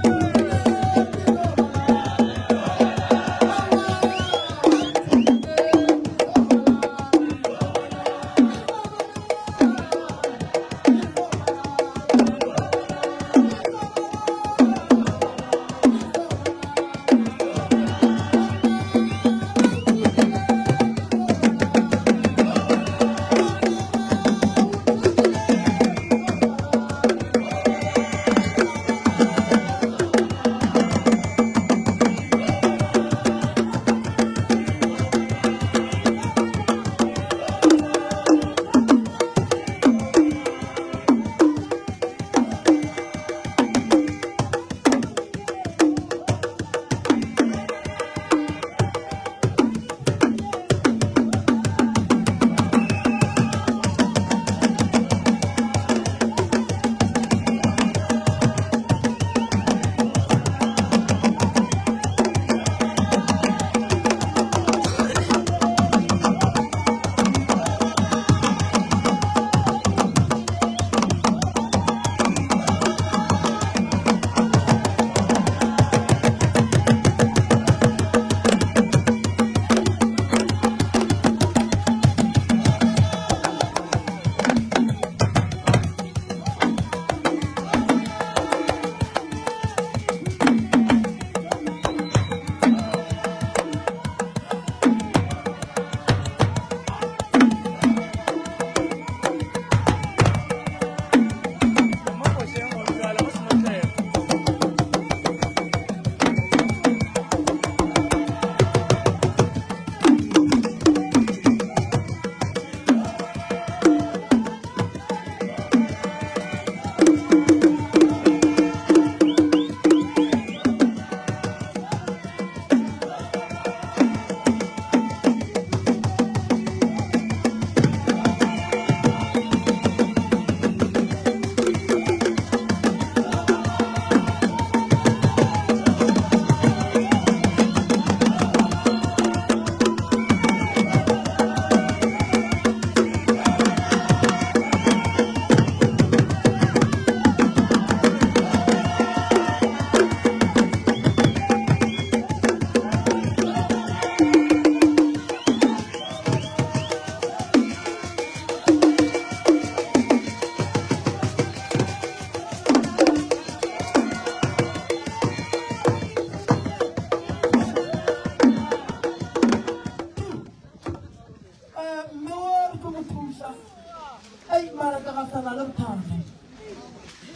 Ei, mara ke gahlana le bothata.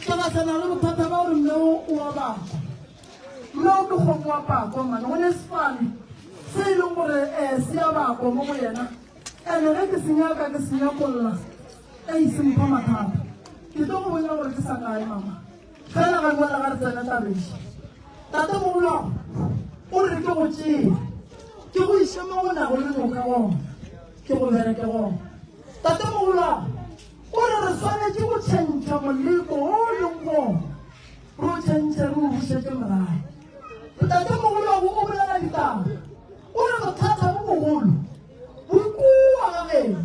Ke gahlana le bothata ba gore mme o o wa bakwa. Mme o ke kgomo wa pakwa mane, go ne sefane se e leng gore um se ya bakwa mo go yena. Ene ge ke se nyaka ke se nyakolla, ei se mpha mathata. Ke tlo go botša gore ke sa kae mama. Fela ga jwale ga re tsena tabeng. Tatemogolwago o re ke go tšee ke go iše mo go nago le noka gona, ke go bereke gona. Tatemogolwago o re re swanetše go tšhentšha moleko o o leng gona, re o tšhentšhe re o bušetše morago. Tatemogolwago o bolela ditaba, o re bothata bo bogolo bo kua ga geno.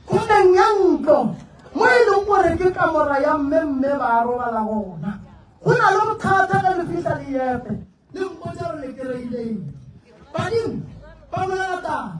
Khoneng ya ntlo, mo e leng gore ke kamora ya mme mme ba robala gona. Go na le bothata ge le fihla le epe, le mpotša gore le kereileng. Badimo ba bolela taba.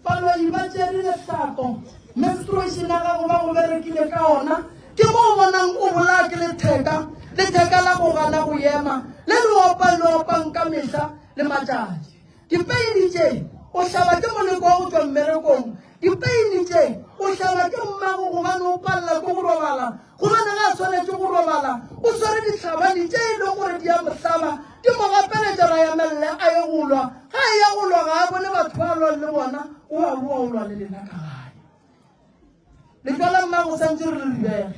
Baloi ba tšere lehlako, menstruation ya gago ba go berekile ka ona. Ke mo o bonang o bolaya ke letheka, letheka la go gana go ema, le le opang le opang ka mehla le matšatši. Dipeini tše o hlaba ke moleko wa go tšwa mmerekong. Dipeini tše o hlaba ke mmago gobane o palela ke go robala. Gobane ge a swanetše go robala, o swere dihlabani tše e lego gore di a mo hlaba, di mo gapeletša ra emelle a ye go lwa. Ge a eya go lwa ga a bone batho ba a lwang le bona, o a boa o lwa le lena ka gae. Letšwa la mmago santše re le ribege.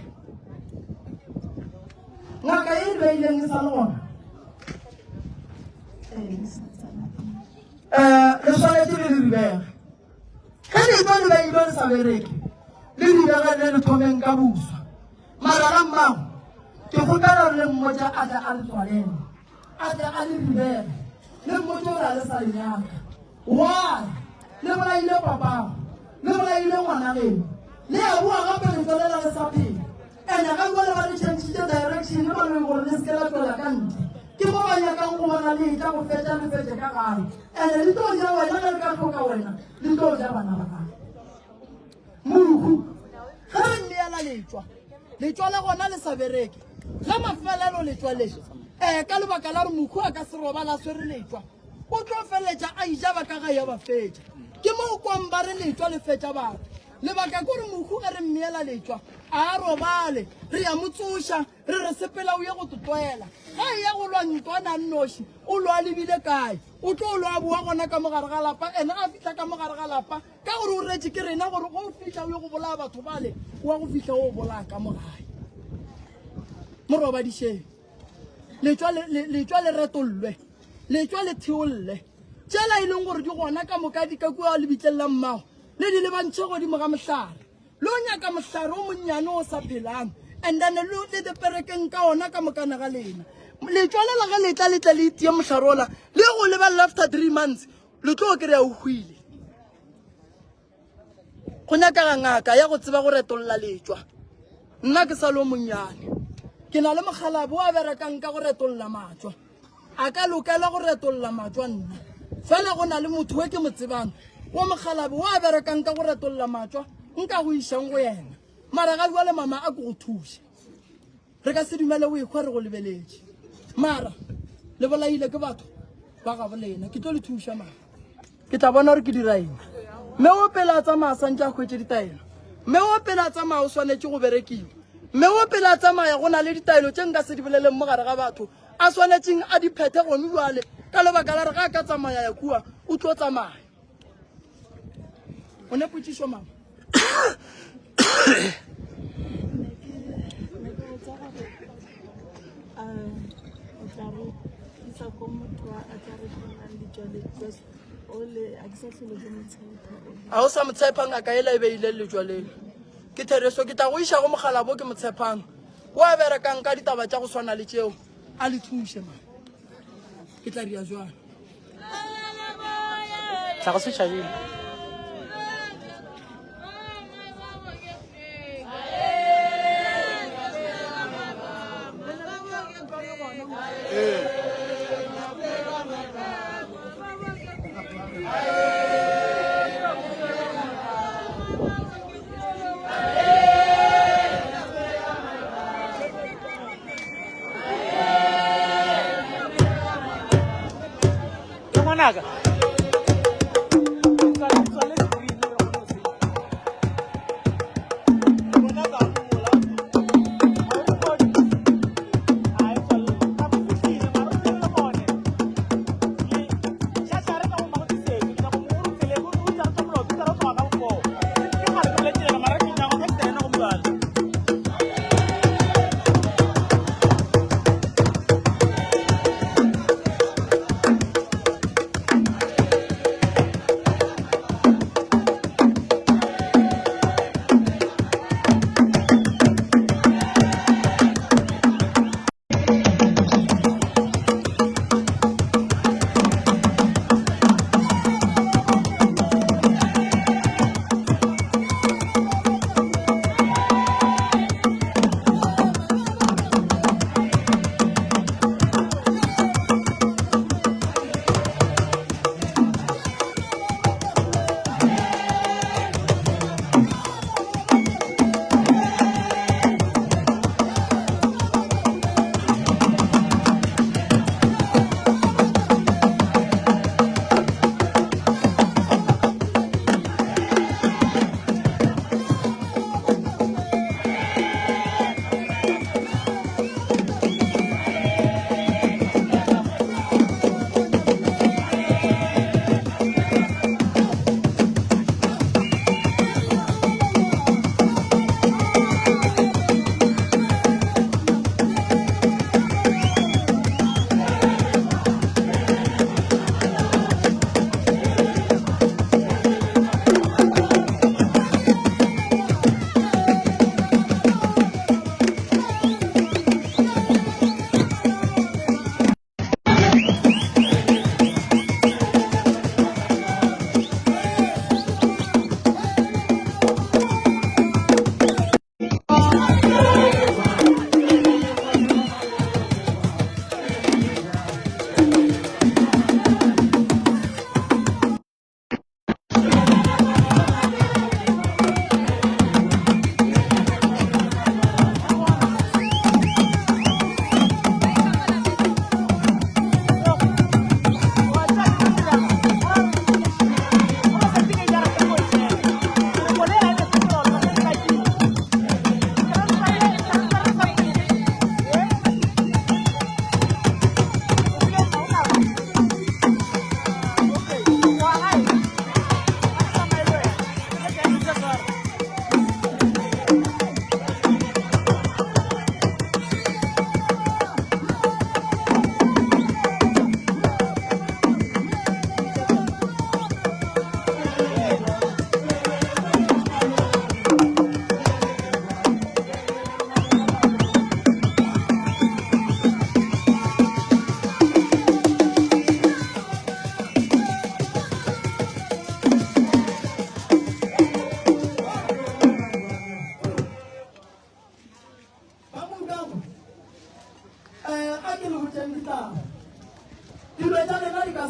Ngaka ye e beileng e sa le gona. Um le swanetše le le ribege. Ge letšwa le beilwe le sa bereke, le ribege le le thomeng ka boswa. Mara ga mmago, ke kgopela gore le mmotša a tle a le tswalele, a tle a le ribege, le mmotše gore a le sa le nyaka. Why? Le bolaile papago, le bolaile ngwana geno, le a boa gape le tswelela le sa phela. Ene ga jwale ba le changile direction ba leng gore le seke la tswela ka ntle. Ke mo ba nyakang go bona le etla go fetša le fetše ka gae. Ene le tlo ja wena ge le ka hloka wena, le tlo ja bana ba gago. Mohu, ge re nneela letšwa, letšwa le gona le sa bereke. La mafelelo letšwa le, eh, ka lebaka la gore mohu a ka se robala a swere letšwa, o tlo feleletša a ija ba ka gae ya ba fetša. Ke mo o kwang ba re letšwa le fetša batho. Lebaka ke gore mohu ge re mmeela letšwa, a a robale, re ya mo tsoša, re re sepela o ye go totwela. Ge a eya go lwa ntwana a nnoši, o lwa a lebile kae? O tlo lwa a boa gona ka mo gare ga lapa, ene a fihla ka mo gare ga lapa, Ka gore o retše ke rena gore go fihla o ye go bolaya batho bale, wa go fihla o bolaya ka mo gae. Mo robadišeng. Letšwa le, letšwa le retollwe. Letšwa le theolle. Tšela e leng gore di gona ka moka di ka kua lebitleng la mmago, le di lebantšhe godimo ga mohlare. Lo nyaka mohlare o monnyane o sa phelang, and then lo le deperekeng ka ona ka mokana ga lena. Letšwa lela ge le tla le tle le itie mohlare ola, le go lebelela after 3 months, Le tlo kry-a o hwile. Go nyakaga ngaka ya go tseba go retolla letšwa. Nna ke sa le o monnyane. Ke na le mokgalabo o a berekang ka go retolla matšwa. A ka lokela go retolla matšwa nna. Fela go na le motho we ke mo tsebang wa mokgalabo o a berekang ka go retolla matšwa nka go išang go yena. Mara ga bjale mama a ko go thuše. Re ka se dumele o ehwa re go lebeletše. Mara le bolaile ke batho ba gabo lena. Ke tlo le thuša mara. Ke tla bona gore ke dira eng. Mme o pele a tsamaya santse a hwetše ditaelo. Mme o pele a tsamaya o swanetše go berekiwa. Mme o pele a tsamaya go na le ditaelo tše nka se di boleleng mo gare ga batho a swanetšeng a di phethe gone jwale ka lebaka la re ga a ka tsamaya ya kua o tlo tsamaya. O ne potšišo mama? A o sa mo tshepa ngaka ela e beile letšwa lelo. Ke thereso ke tla go iša go mogalabo ke mo tshepang. O a berekang ka ditaba tša go swana le tšeo a le thuše ma. Ke tla dira jwang? Tlhago setšhabeng. Ke ngwanaka.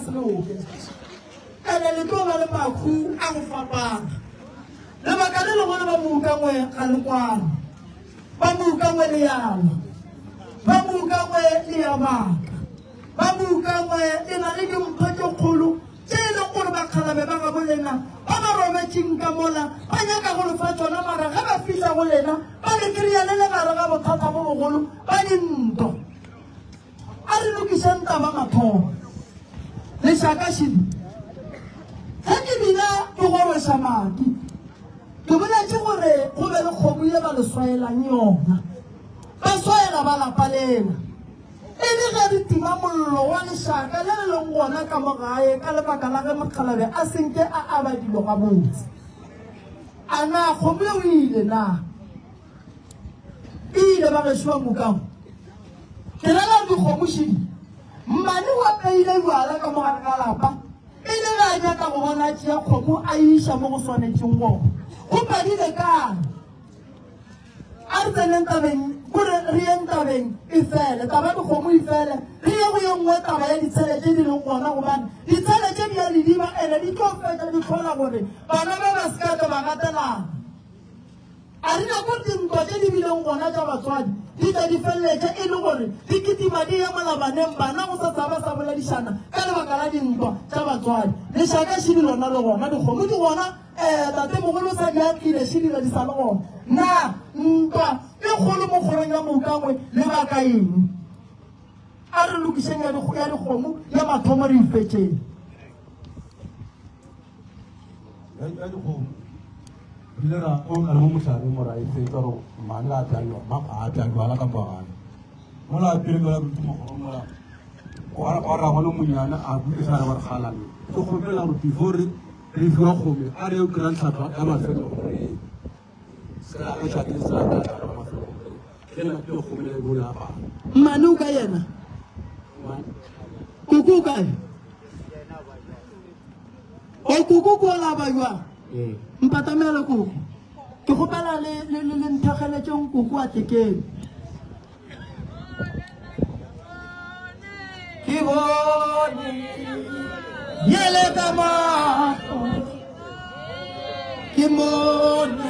se loke. Ene le tlo ba le mahu a go fapana. Lebaka le legolo ba moukangwe ga le kwane. Ba moukangwe le yalwa. Ba moukangwe le ya baka. Ba moukangwe le na le dimpho tše kgolo tše e lego gore bakgalabe ba gabo lena ba ba robetšeng ka mola ba nyaka go le fa tšona mara ge ba fihla go lena ba le kry-a le le gare ga bothata bo bogolo ba dintwa. A re lokišeng taba mathomo. Lešaka šidi. Ge ke bina ke goroša madi, ke boletše gore go be le kgomo ye ba le swaelang yona. Ba swaela ba lapa lela. E le ge re tima mollo wa lešaka le le leng gona ka mo gae ka lebaka la ge mokgalabje a se nke a aba dilo gabotse. A na kgomo yeo e ile na? E ile ba gešo ba Mokamo. Ke rela dikgomo šidi. Mmane o apeile bjala ka mo gare ga lapa. E le ge a nyaka go bona a tšea kgomo a e iša mo go swanetšeng gona. Go padile kae? A re tseneng tabeng, kore re yeng tabeng e fele. Taba ya dikgomo e fele. Re ye go ye nngwe taba ya ditshele tše di leng gona gobane ditshele tše di ya lediba ene di tlo fetša di hlola gore bana ba ba se ka tla ba gatelana. A re nyake gore dintwa tše di bileng gona tša batswadi di tle di feleletše e le gore di kitima di ye mola baneng bana go sa sa ba sa boledišana ka lebaka la dintwa tša batswadi. Lešaka šidi lona le gona, dikgomo di gona, ee, tatemogolo o sa di atlile, šidi la di sa le gona. Na ntwa e kgolo mo kgorong ya Moukangwe le baka eng? A re lokišeng ya dikgomo ya mathomo re e fetšeng. Ya dikgomo re ile ra oka le mo mohlareng mo ra e fetsa gore mmane ga a tla a tla jwala ka kwa gae mola a pele jwala ruti mogoro mola wa rangwane monyane a bule sa re ba re kgalane ke kgopela gore before re re fiwa kgome a re yo kry-a tlhatlhwa ya mafelo gore se la ka tšhateng se la ka tlhatlhwa ya mafelo gore ge na pele kgome le bo lapa. Mmane o kae yena? Koko o kae? O koko ko la ba jwang? Mpatamele koko. Ke kgopela le le le le nthegeletšeng koko a tlekeng. Ke bone yele ka mahlo ke mone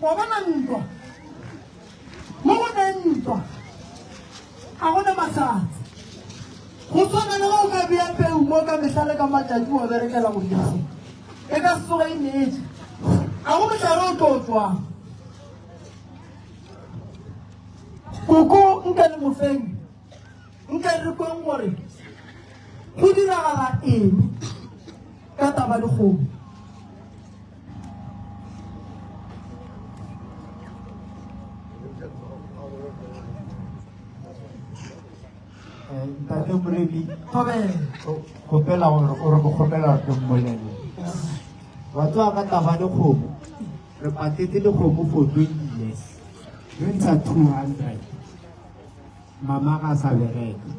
Wa bona ntwa? Mo go ne ntwa, ga go ne mahlatse. Go swana le ge o ka bea peu mo ka mehla le ka matšatši wa berekela go dira se, e ka se tsoge e metše. Ga go mohlare o tlo tšwang. Koko nka le mofenyi, nka re kweng gore go diragala eng ka taba le kgomo. Ntate Moremi, Thobela. kgopela gore o re ke kgopela gore ke mmolele. Wa tseba ka taba le kgomo, re patetse le kgomo for 20 years. Re ntsha 200. Mama ga sa bereka.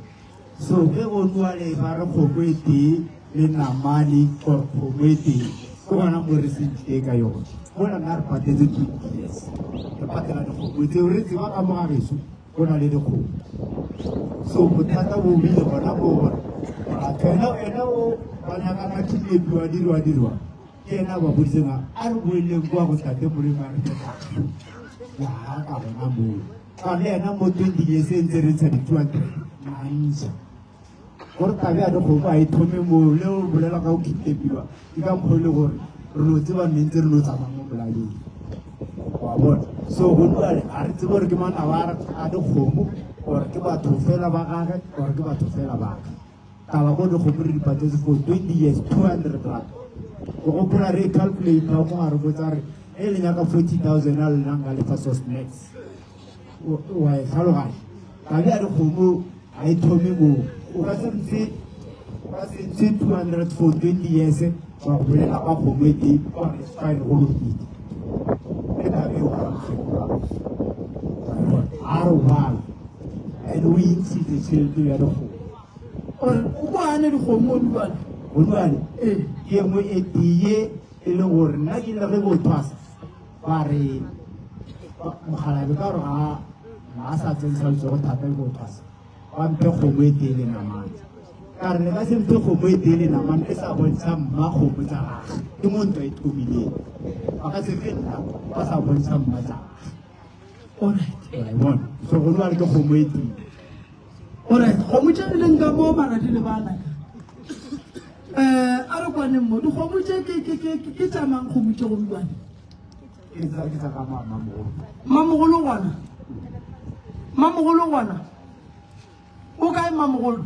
So ge go nwa le ba re kgomo e tee le namane or kgomo e tee, ke gona mo re sentile ka yone. Mola nna re patetse 20 years. Re patela dikgomo tseo re tseba ka mo ga gešo go na le dikgomo. So bothata bo bile gona mo gore batho ena ena o ba nyaka ka kidnapiwa dirwa dirwa ke ena ba boditseng a re boeleng kwa go tate Moremi a re fe ya ka gona moo. Ka le yena mo 20 years e ntse re ntsha di-200 mantšha gore tabe ya dikgomo a e thome moo le o bolela ka go kidnapiwa ke ka mokgwa e le gore re no tseba nne ntse re no tsamaya mo molaleng wa bona. So go jale ga re tsebe gore ke manaba a dikgomo or ke batho fela ba gage or ke batho fela ba ka. Taba ko dikgomo re di patetse for 20 years 200 rand. Ke gopola re calculate mo ga re botsa re e le nyaka 40,000 a lena nka lefa so snacks. Wa e tlhaloganya. Tabe ya dikgomo ga e thome moo. O ka se ntshe o ka se ntshe 200 for 20 years wa go bolela ka kgomo e tee wa re fine go lokile. Ke tabe eo ga a re bala and o intshitse tšhelete ya dikgomo. Gore o kwane dikgomo o dubane. O dubane? Ee. Ke engwe e tee ye e leng gore nna ke ile ge ko thwasa ba re mokgalabe ka gore ga ga sa tsentsha letsogo thata ke go thwasa ba mphe kgomo e tee le namane. Ka re le ka se mphe kgomo e tee le namane e sa bontsha mma kgomo tsa gage ke mo ntwa e thomileng. Ba ka se fe nna ba sa bontsha mma tsa gage. Alright. Wa e bona? So go jwale ke kgomo e tee. Alright, kgomo tše di leng ka mo mara di lebana ka. Eh, a re kwaneng mo, dikgomo tše ke ke ke ke tša mang kgomo tše go bjale? Ke tsa ke tsa ka mamogolo. Mamogolo gona. Mamogolo gona. O kae mamogolo?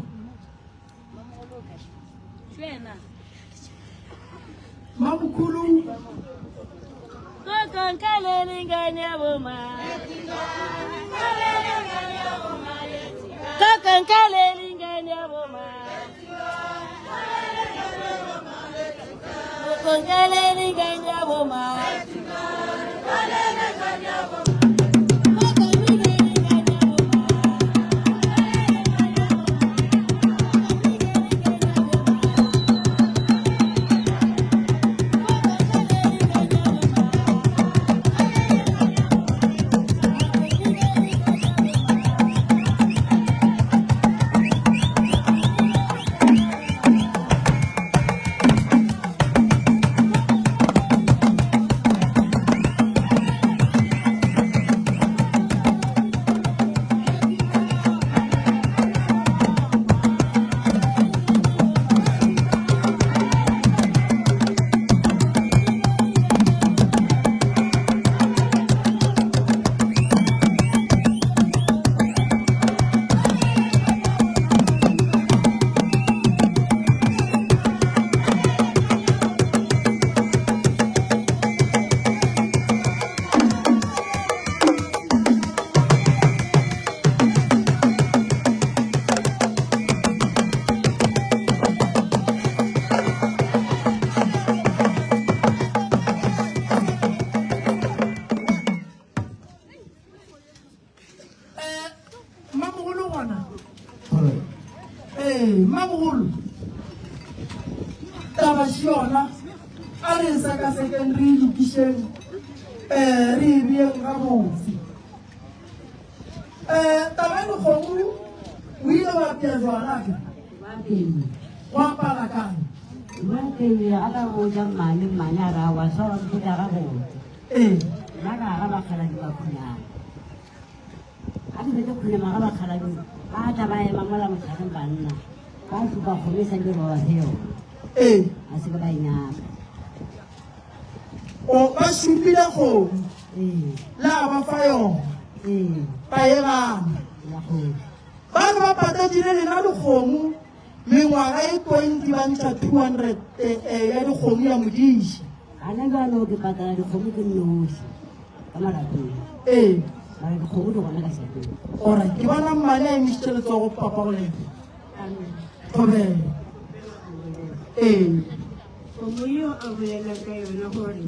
Mamkhulu. Eh, mmamogolo gona ee mmamogolo taba še yona a re e sekasekeng re e lokišeng um re e beeng gabotse um taba ya dikgomo o ile wa apea jwala ke wa apara kae Ba pele a ka botša mmane, mmane a re aowa sa wa mpotša gabotse. Ee. Nna ka ga bakgaladi ba khunama. Ga ke fetša khunama ga bakgaladi ba tla ba ema mola mohlareng banna ba šupa kgomo e sa nke ba ba fe yona. Ee. Ba se ke ba e nyaka. O ba šupile kgomo. Ee. La ba fa yona. Ee. Ba e gana. Ya kgomo. Ba re ba patetše le lena dikgomo mengwaga e 20 ba ntšha 200 eh, eh, ya dikgomo ya modiši. Gana bjalo ke patala dikgomo ke nnoši ka malapeng. Ee. Mara dikgomo di gona ka šapeng. Alright, ke bona mmane a emišitše letsogo papa go lena. Thobela. Ee. Kgomo yeo a bolelang ka yona gore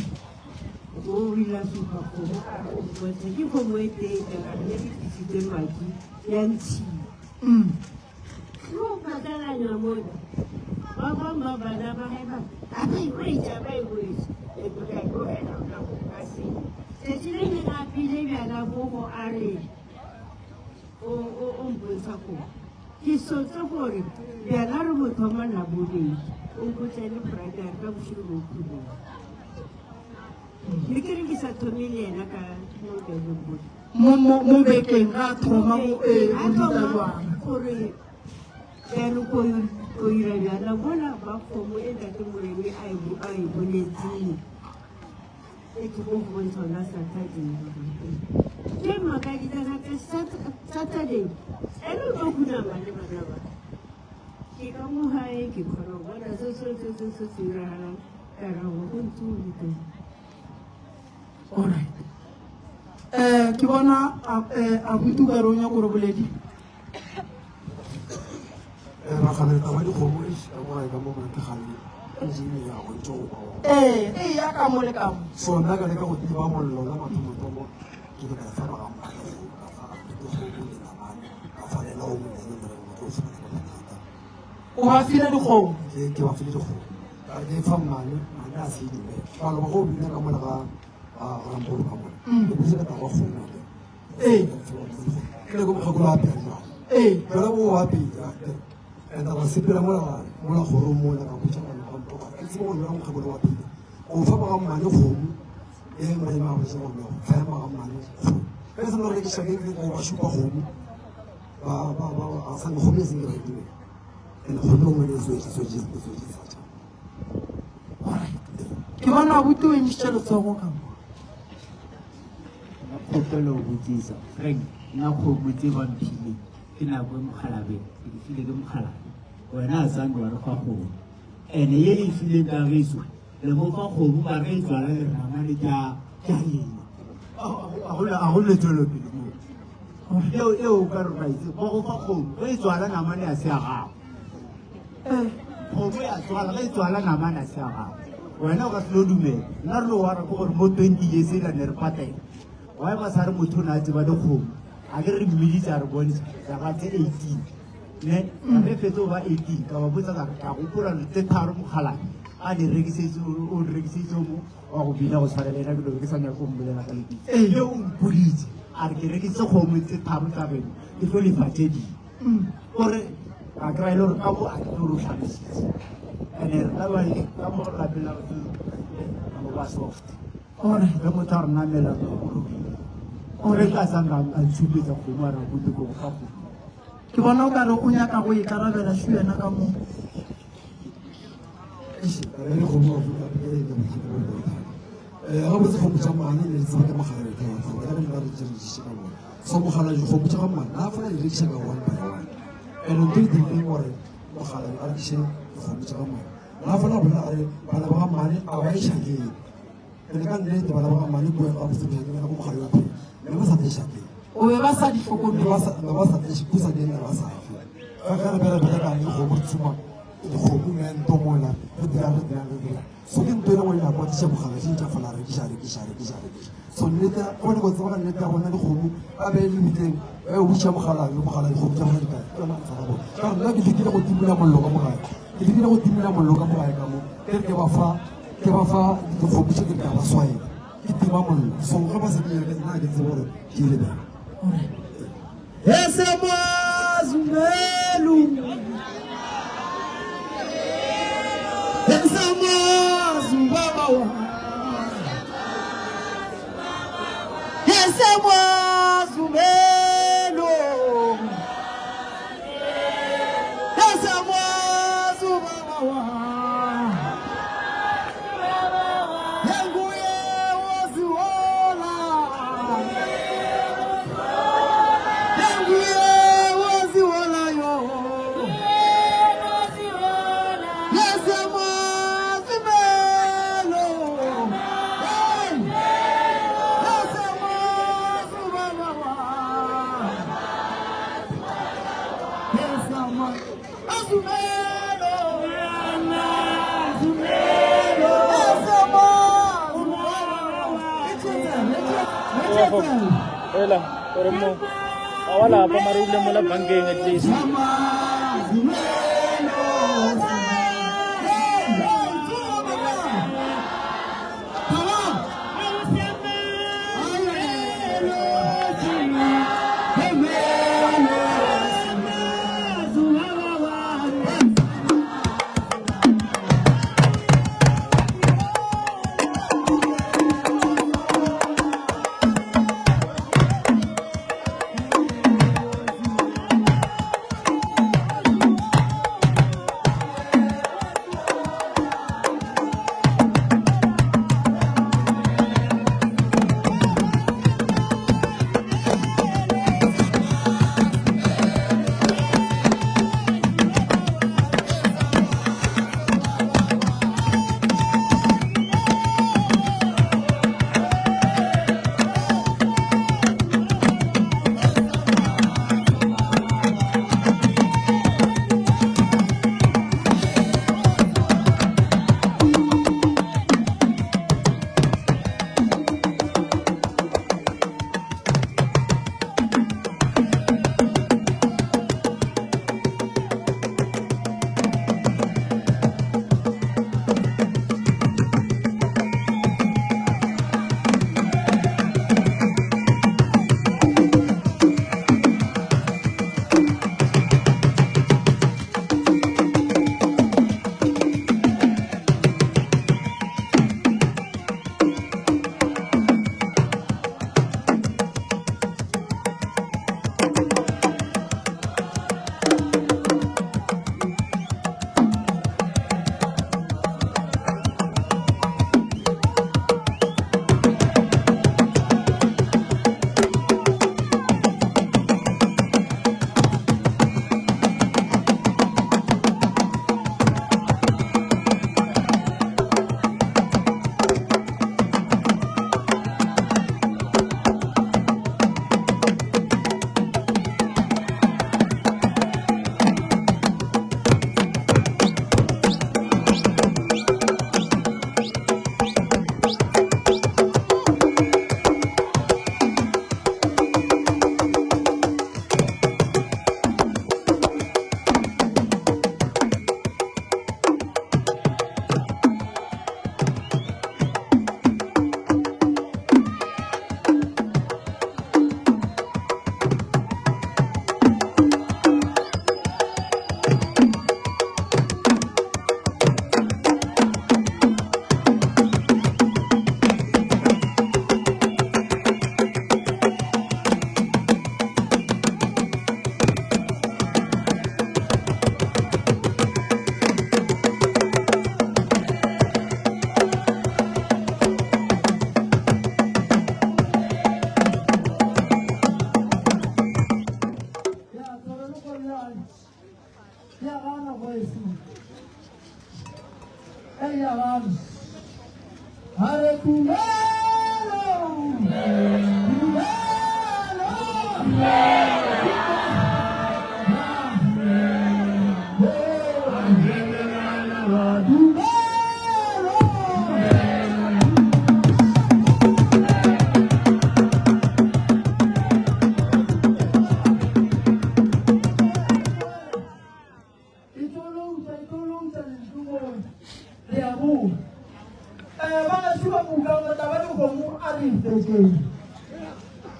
o ile a supa kgomo a re o mpontsha ke kgomo e tee ka re e tlisitse madi ya ntshiwa. Ge o phatlalanya mola, ba bang ba bana ba gae ba a ba e hwetša, ba e hwetša. E tlo ka e tlogela ka go ka se. Tšatši le leng a pile bjala bogo a re o o o mpontsha kgomo. Ke sotse gore bjala re bo thoma Labobedi, o mpotša e le Friday a re ka bošego bo khunama. Mme ke re ke sa thome le yena ka mo bjaleng bola. Mo, mo, mo bekeng ga a thoma go, ee, A go bitsa thoma jwala. gore bjalo ko ko ira bjala bola ba kgomo e ntate Moremi a e bo- a e boletseng e ke go bontsha ona Saturday. Ke makaditse gape Saturday ene o tlo khunama le bana ba. Ke ka mo gae ke kgona go bona se sohle se se se diragalang ka ra go go ntse o le teng. Alright. Eh, ke bona eh, abuti o ka re o nyaka gore boledi. Eh, rakgabele taba dikgomo eish, ka mo gae ka mo mona ke gale engine ya go ntse go kwa Ee, e ya ka mo le ka mo. So nna ka leka go tima mollo la mathomothomo ke le ka fa ba ga mmane ka fa dikgomo le namane ka fa lela o monyane morena o tlo fumana ka mathata. O ba file dikgomo? Ke ke ba file dikgomo. Ka re ke fa mmane, mmane a se dumele. Ka loba go bina ka mola ga ga rampolo ka mola. Ke botse ka taba kgomo ke. Ee. Ke le go mokgekolo a pele jwale. Ee. Jwale bo wa pele. Enta ba sepela mola mola kgorong mola ka botša bana ba mpoka. Ke tsebe gore jwale mokgekolo wa pele. O fa ba ga mmane kgomo. E morena a botša gore go fa ba ga mmane kgomo. Ge se no rekiša ke ke go ba šupa kgomo. Ba ba ba ba sa kgomo e seng ke ba e dumela. Ene kgomo e nngwe le e swetše swetše swetše sa tša. Alright. Ke bona abuti o emišitše letsogo ka mo. Nna kgopelo go botsisa Frank nna kgomo tse ba mphile ke nako e mokgalabe ke di file ke mokgalabe wena a sanke wa re fa kgomo ene ye le e fileng ka geso le mo fa kgomo mara e tswala le ramane tša tša lena a go le tswelopele mo eo eo o ka re ba itse ba go fa kgomo ge e tswala namane a se ya gago kgomo ya tswala ge e tswala namane a se ya gago wena o ka se lo dumela nna re lo wara ke gore mo 20 years e la ne re patela wa ba sa re motho o ne a tseba dikgomo a ke re mmeditse a re bontsha ya ba tse 18 ne re fetse go ba 18 ka ba botsa ka re ka gopola tse tharo mokgalane a di rekisetse o di rekisetse mo wa go bina go tshwana le ena ke lobe ke sa nyake go mmolela ka lebitso yo o mpoditse a re ke rekisitse kgomo tse tharo tsa geno ke tlo lefa tse dingwe gore a kry-e le gore ka mo a ke tlo re o tlhalositse and-e rena bale ka mo lapeng la mo ba soft Gore ge motho a re namela gore ka sa nka a ntshupetsa kgomo a re go ko go fa kgomo Ke bona o ka re o nyaka go ikarabela shu yena ka mo. Gabotse kgomo tša mmane ne di tseba ke mogala re tla ka re ba re tšerešiše ka bona so mogala dikgomo tša ga mmane na fela di rekiša ka one by one and ntho e dirileng gore mogala a rekiše dikgomo tša ga mmane na fela bolela a re bana ba ga mmane a ba e šakeng ene ka nnete bana ba ga mmane kua ga botse bjang ka mogala wa phela ne ba sa tle šakeng O be ba sa di hlokomele. ba sa ne ba sa tle kusa ke ne ba sa fe ka ge re be re bereka dikgomo re tshuma dikgomo meento mola re dira re dira re dira so ke ntho e le gore ya kwatiša mogala še ntša fola rekiša rekiša rekiša rekiša so nnete go ne go tseba ka nnete ya gona dikgomo a be le bitleng ba e buša mogala le mogala dikgomo tša gona di kae ke yona ntsha gabo ka gore nna ke lekile go timola mollo ka mo gae ke lekile go timola mollo ka mo gae ka mo ke re ke ba fa ke ba fa dikgomo tše ke re ka ba swaela ke tima mollo so ge ba sa di nyake nna ga ke tsebe gore ke ile bjang. Esemazumelu. Esamazu baba wa. Yasemwazumelo. Yasemwazu baba wa. Yanguye waziwola. Yanguye waziwola yo. Yasemwazumelo. Hey. Yasemwazu baba wa. Ela, ore mo. A wa lapa mara o ile mola bankeng at least.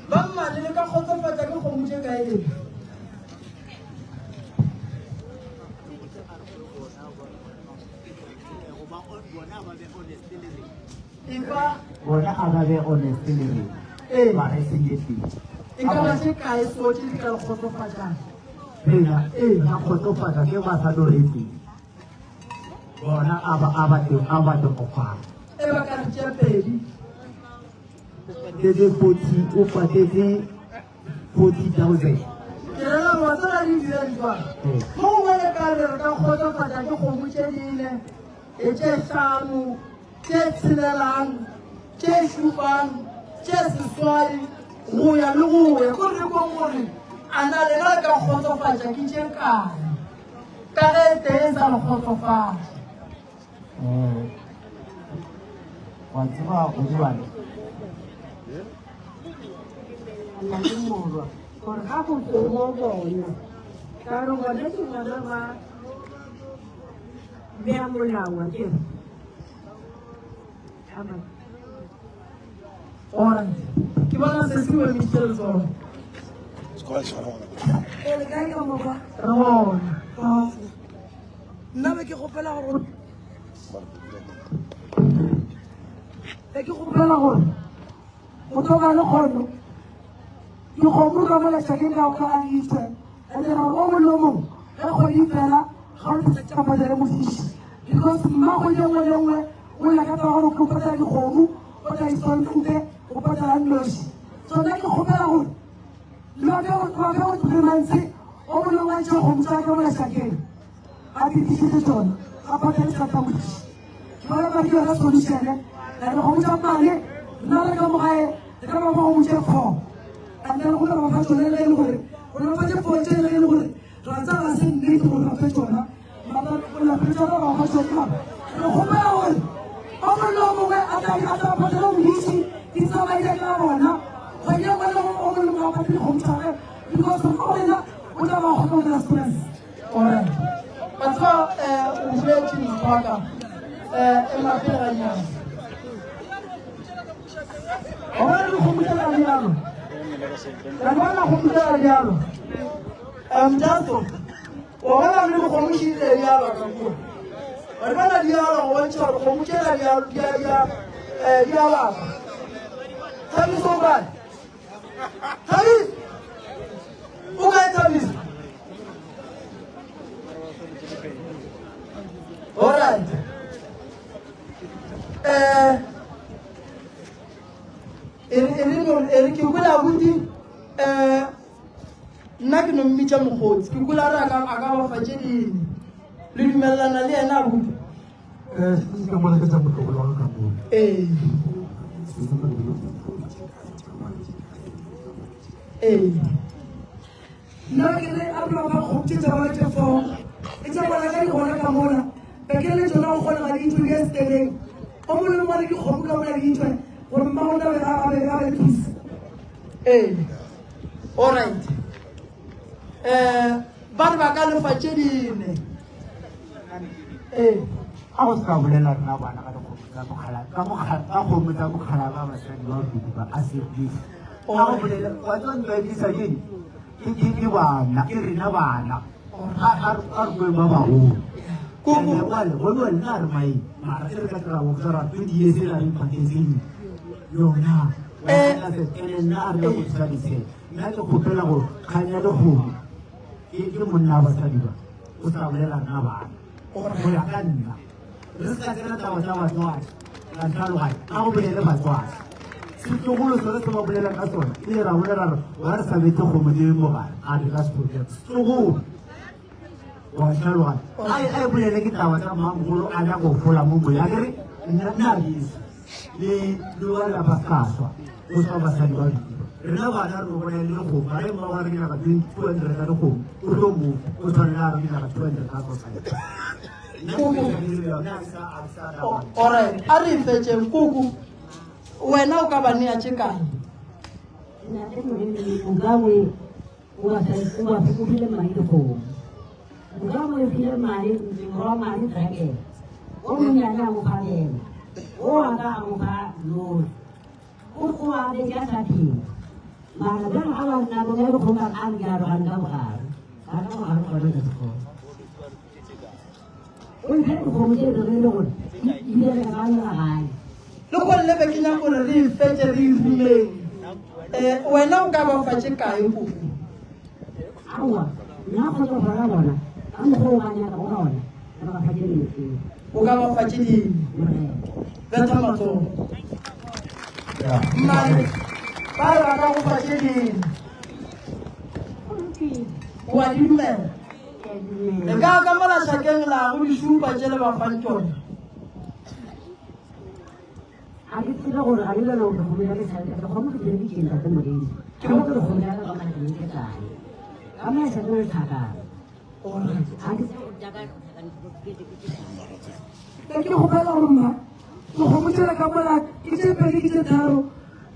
Ba mmadi le ka kgotsofatša ke kgomo tše kae lena? Efa. Bona a ba be honest le rena. Ee. Mara e seng ye tee. E ka ba tše kae so tše di ka le kgotsofatšang? Rena, ee, ra kgotsofatša ge ba sa no re tee. Bona a ba a ba te a ba te go kgwana. E ba ka re tše pedi. Patetse 40 o patetse 40,000. Ke rela gore wa tseba di dira di jwang. Ee. Mo gongwe le ka re re ka kgotsofatša ke kgomo tše dine, e tše hlano, tše tshelelang, tše šupang, tše seswai, go ya le go ya. Ko re kweng gore a na lena le ka kgotsofatša ke tše kae, ka ge e tee e sa le kgotsofatše. Eh, wa tseba godibane na le morwa gore ga go tsogo bona ka re bona ke bona ba bea molao wa kere Alright. Ke bona se se emišitše letsogo. Le kae ka moka? Re gona. Nna be ke kgopela gore be ke kgopela gore go tlo ba le kgono dikgomo ka mo lešakeng ka ka a itswe a dira gore o mongwe le o mongwe ge kgwedi fela ga o tsa patele modiši because mma kgwedi e nngwe le nngwe o lla ka taba gore o patela dikgomo o tla installmente o patela nnoši so nna ke kgopela gore le ba fe go three months o mongwe le mongwe a tšee kgomo tsa ka mo lešakeng a fetišitše tšona a patele tšhelete modiši ke bona ka re ke yona solution-e and dikgomo tša mmane nna re ka mo gae re ka ba fa go motše four and then go tla ba fa tšone le e le gore go ba fa tše four tše le e le gore ra tsaya ga se nnete gore ba fe tšona mara lapeng tša ba ba fa tšone mara re kgopela gore o mongwe le o mongwe a tla a tla patela modiši di tsamaile ka bona kgwedi e nngwe le o mongwe le mongwe a patele dikgomo tša gage because mo wena o tla ba kgona go dira stress. Alright. Wa tseba eh, o boletše motho wa ka eh, ema pele gannyane. Wa bona dikgomo tšela bjalo. Ka di bona kgomo tšela bjalo. Jasto, wa bona le dikgomo šile bjalo ka kua. Wa di bona di alo go bontšha gore kgomo tšela di a di a di a eh, di a lapa. Thabiso o kae? Thabiso! O kae Thabiso? Alright. Eh e re e re no- e re ke kwele abuti eh nna ke no mmitša mokgotsi ke kwele a re a ka a ka ba fa tše dine le dumelelana le yena abuti Eh, se ka mola ke tsa motlogolo wa ka mo. ee ee nna ke re a dula ba kgoptše tša bona tše foo e tša bona ka di gona ka mola be ke le tšona go kgona ga di itšwe di ya seteleng o mongwe le mongwe dikgomo ka mola di itšwe gore mmagona be a be a be peace ee alright um ba re ba ka lefa tše dine ee a go se ka bolela rena bana ka dikgomo tsa mokgala ka mokgala ka kgomo tsa mokgala ba basadi ba bobedi ba a se please a go bolela wa tswa ntwa e tlisa ke ke ke ke bana ke rena bana a a a re kweng ba bagolo Koko. And wale gone wa nna re mai mara e re ka tla go tsara 20 years e la re iphatetseng yona Eh. ene nna a re ya go thusa ditshe nna ke kgopela go kganya dikgomo ke ke monna wa basadi ba o sa bolela nna bana go ya ka nna re se ka tsena taba tsa batswadi la tlhaloganya a go bolele batswadi setlogolo sone se ba bolelang ka sone e ra bolela re wa re sa bete kgomo le mogare a re ka seproject setlogolo wa tlhaloganya a e- a e bolele ke taba tsa mmamogolo a nyaka go fola mo moya ke re nna nna re ise le le wa lelapa se ka swa go swa basadi ba bile rena bana re no bona le dikgomo a re mma wa re nyaka 200 ka dikgomo o tlo mo o tshwanela a re nyaka 200 ka sosane Alright, a re e fetšeng koko wena o ka ba nea tše kae Ntate Modimo, o ka bo o ba o ba o file madi dikgomo. O ka bo o file madi morwa madi trekere. O monnyane a mo fa bene. O wa ka a mo fa lori. O o a be ka sa phela. Mara bjale ga ba nna bona dikgomo ba ka di arogane ka bogare. Ba ka bogare gona ke sekgomo. O mphe dikgomo tše e le gore di bereka ka yona gae. Le kgolle be ke nyaka gore re e fetše re e rumeng. Eh, wena o ka ba fa tše kae koko? Aowa, nna kgotsofala bona ka mokgwa o ba nyakago ka ona, ka ba fa tše nne tseo. O ka ba fa tše dingwe. Morena. Betha matsogo. Mmane, ba re ba ka go fa tše dingwe. Go lokile. O a di dumela? Ke a dumela. Le ka ka mola šakeng la go di šupa tše le ba fang tšona. Ga ke tsebe gore ga le bjalo dikgomo tša ke dikgomo ke di rekitše ntate Modimo. Ke mo ke dikgomo tša ka ka mara ke di kae. Ka mo ya šakeng le tlhakana. Ga ke tsebe gore tša ka Ke ke kgopela gore mma dikgomo tšela ka mola ke tše pedi ke tše tharo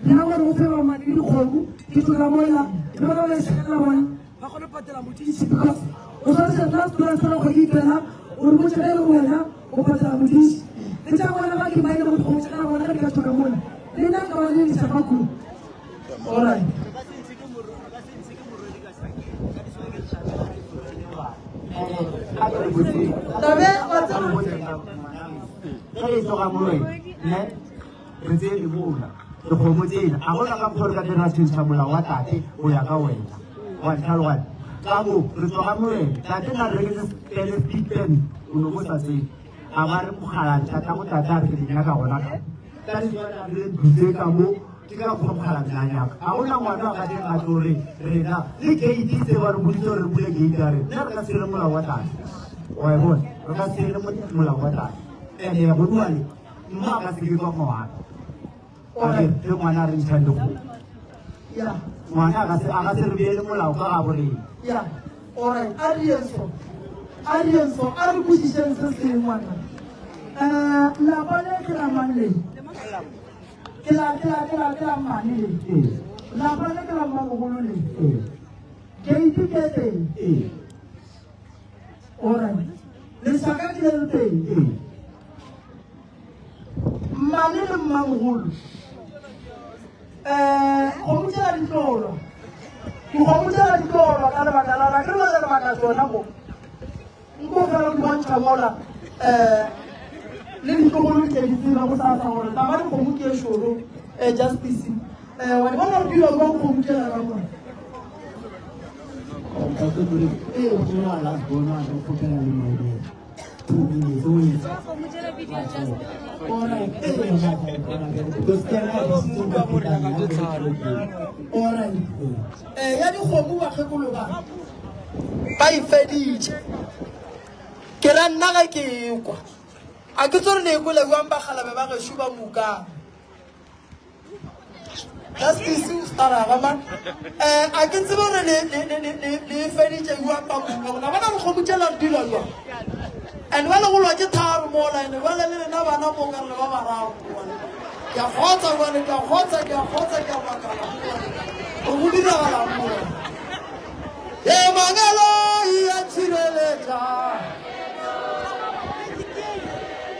rena gore go feba madi le dikgomo di tšwe ka mola le bona ba le bona ba kgone go patela modiši because o swanetše rena se dula kgwedi e fela gore botse ge e le wena o patela modiši le tša bona ba ke maele go dikgomo tša ka bona ge di ka tšwa ka mola le nna nka ba le lisa ka kudu. Alright. Tabe wa tseba Ge e tloga moe, ne re tseye lebola dikgomo tsela a gona ka mokgwa re ka dira tšhentšha molao wa tate go ya ka wena wa ntlhaloganya ka mo re tloga moeng tate na re reketse pele big pen o no bo sa tsebe a ba re mogala tata go tata re ke di nyaka gona ka ka le jwale a re dutse ka mo ke ka go mogala nna nyaka a gona ngwana a ka teng a tlo re rena le gate tse ba re boditse gore re bule gate ya re nna re ka se re molao wa tate wa e bona re ka se re molao wa tate ene go duale mma a ka se ke kwa ngwana a re ge ngwana a re ntšhang dikgomo Yeah. ngwana a ka se a ka se re beele molao ka ga borena Yeah. Alright. A re yeng so. A re yeng so. A re kwešišeng se sengwe ngwana. Eh, lapa le ke la mang le? Ke la ke la ke la ke la mmane le. ee Lapa le ke la mmamogolo le. ee Gate ke teng. ee Alright. Lešaka ke le le teng. ee Mmane le mmamogolo. Eh, kgomo tšela di tlolwa. Dikgomo tšela di tlolwa ka lebaka la la ke re lebaka tsona mo. Nko fela o di bontšha mola eh le ditlogolo di tle di tseba go sasa gore taba dikgomo ke e šoro eh justice. Eh wa di bona gore di dilo jwang kgomo tšela ka mona. Ntate Modimo, ee, o tswela last born wa re kgopela le moebele. 2 minutes, o itse. Alright. Because ke ena a disitseng ka phutana, ya gore Alright. Eh ya dikgomo bakgekolo ba ba e feditše. Ke ra nna ge ke ekwa. A ke tsore le ekwele jwang bakgalabe ba gešo ba mokang. Justice o staraga man. Eh a ke tsebe gore le le le le le e feditše jwang ba mokang. La bona dikgomo tšela re dilo jwang. And bjale go lwa ke tharo mola and bjale le lena bana mo ka re le ba bararo. Ke a kgotsa bjale ke a kgotsa ke a kgotsa ke a makala. Gore go diragalang mo. E mangeloi a tšhireletša.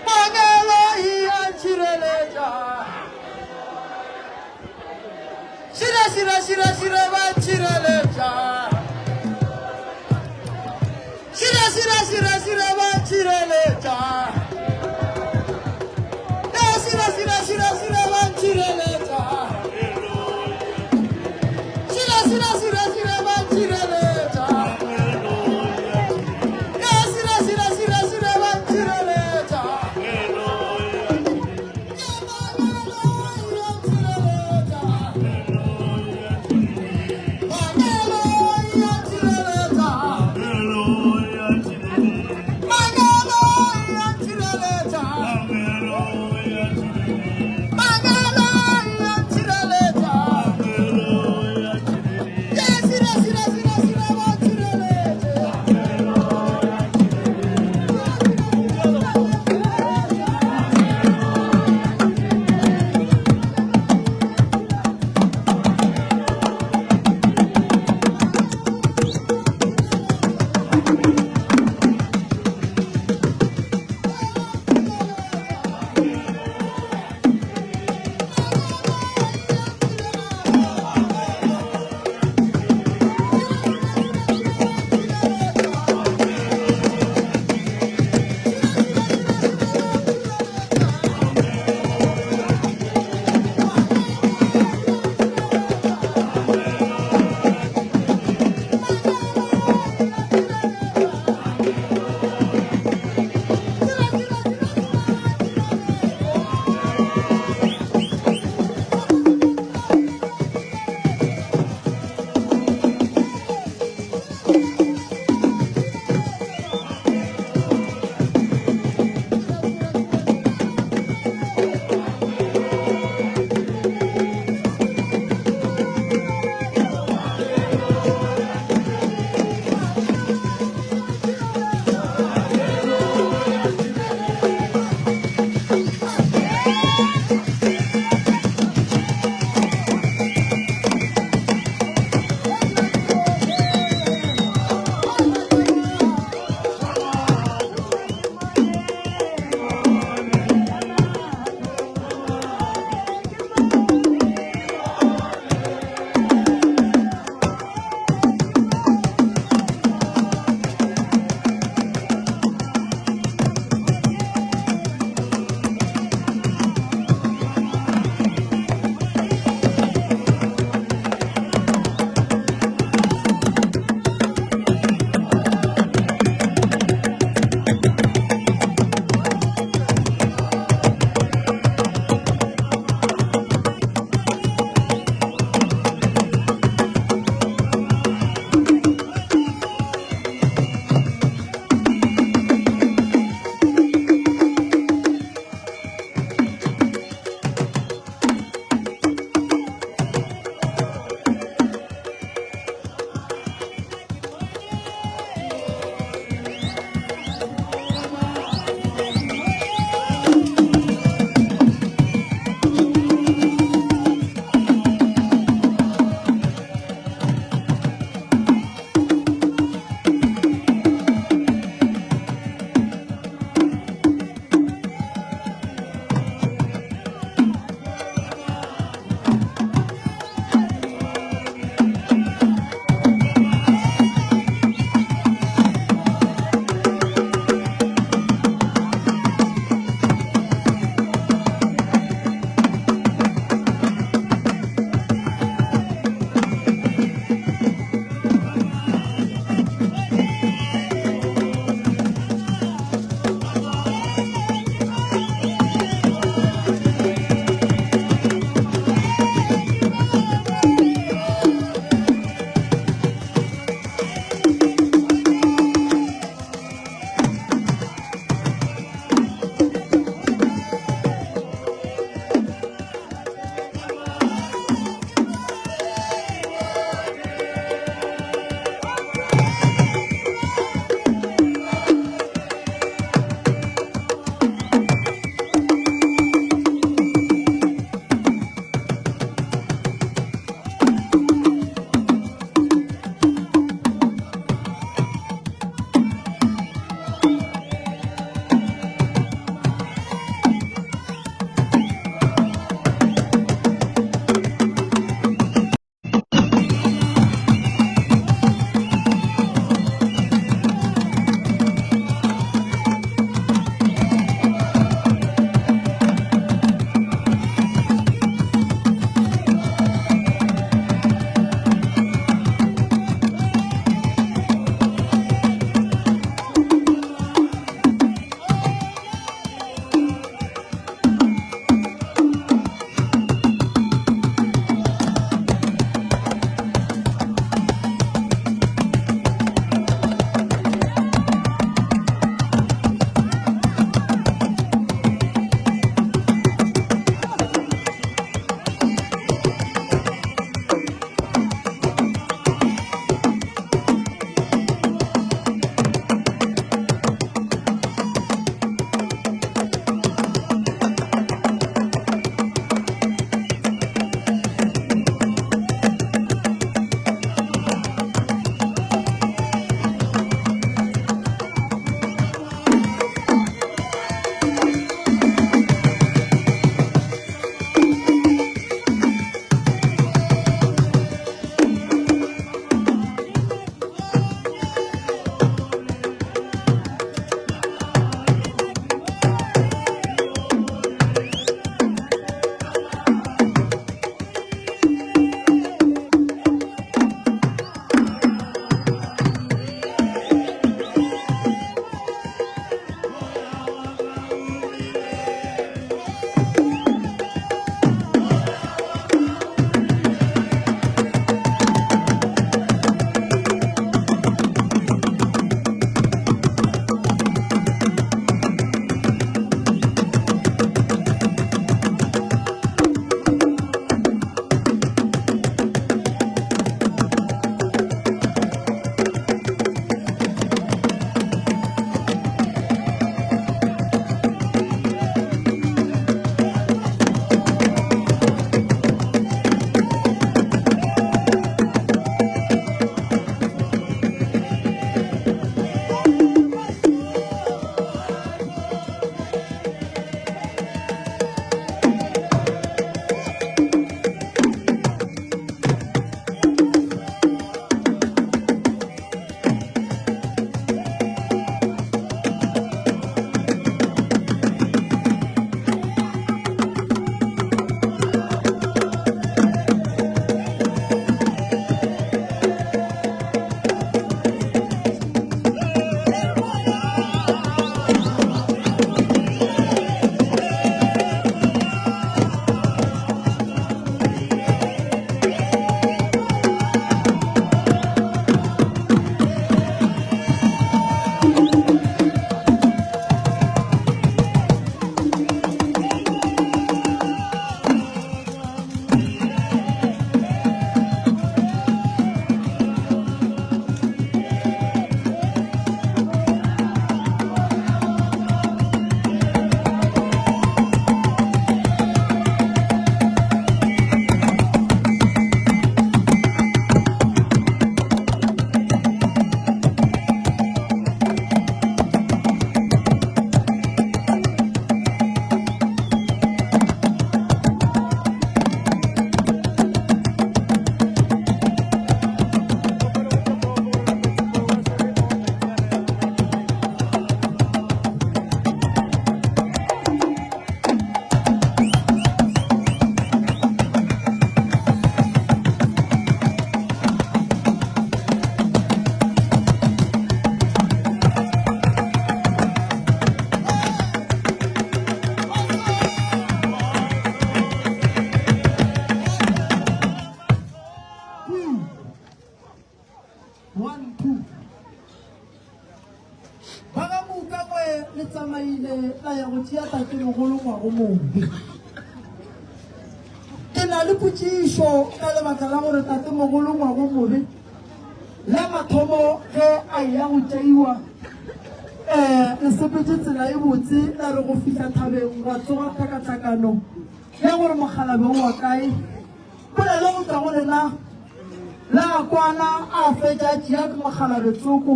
Mangeloi a tšhireletša. Šira šira šira šira ba tšhireletša. Šira šira šira šira ba tšhireletša. E šira šira šira šira ba tšhireletša. Šira šira šira šira ba tšhireletša. E šira šira šira šira ba tšhireletša. Ke mangeloi a tšhireletša. Mangeloi One, two. Ba ga Moukangwe le tsamaile la ya go tšea tatemogolo ngwago mobe. Ke na le potšišo ka lebaka la gore tatemogolo ngwago mobe la mathomo ge a eya go tšeiwa um le sepetše tsela e botse la re go fihla thabeng gwa tsoga tlhakatlhakano ya gore mokgalabe o wa kae. Polelo go tšwa go lena. La kwana a fetša a tšea ke mokgalabje tsoko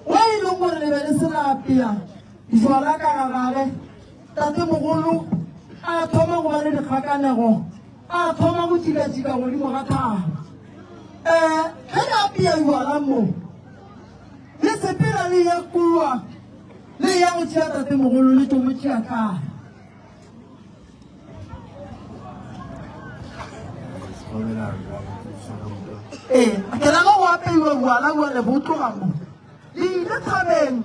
wo e leng gore le be le se la apea jwala ka ga gage. Tatemogolo a thoma go ba le dikgakanego, a thoma go tšikatšika godimo ga thaba. Um ge le apea jwala mo, le sepela le ye kua, le ya go tšea tatemogolo le tlo mo tšea kae? Ee, ke ra ge go apeiwa bjala bjale bo tloga mo. Le ile thabeng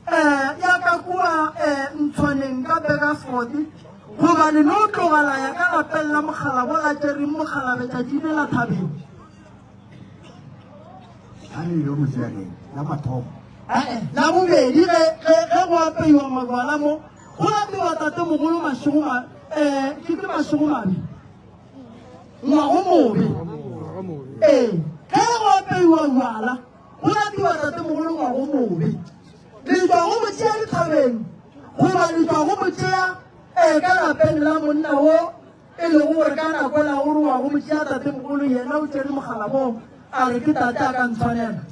um ya ka kua um Ntshwaneng ka Burgersfort, goba le no tloga la ya ka lapeng la mokgalabo la tšereng mokgalabe tšatši le la thabeng. A re yo motšeaneng la mathomo. Ee, la bobedi ge ge ge go apeiwa majwala mo go apeiwa tatemogolo mašego ma eh ke ke mašego mabe ngwago mobe ee ge go apeiwa jwala go apeiwa tatemogolo ngwago mobe le tšwa go mo tšea dithabeng goba le tšwa go mo tšea um ka lapeng la monna wo E lego gore ka nako la gore wa go mo tšea tatemogolo yena o tšere mogala mo a re ke tate a ka ntshwanela.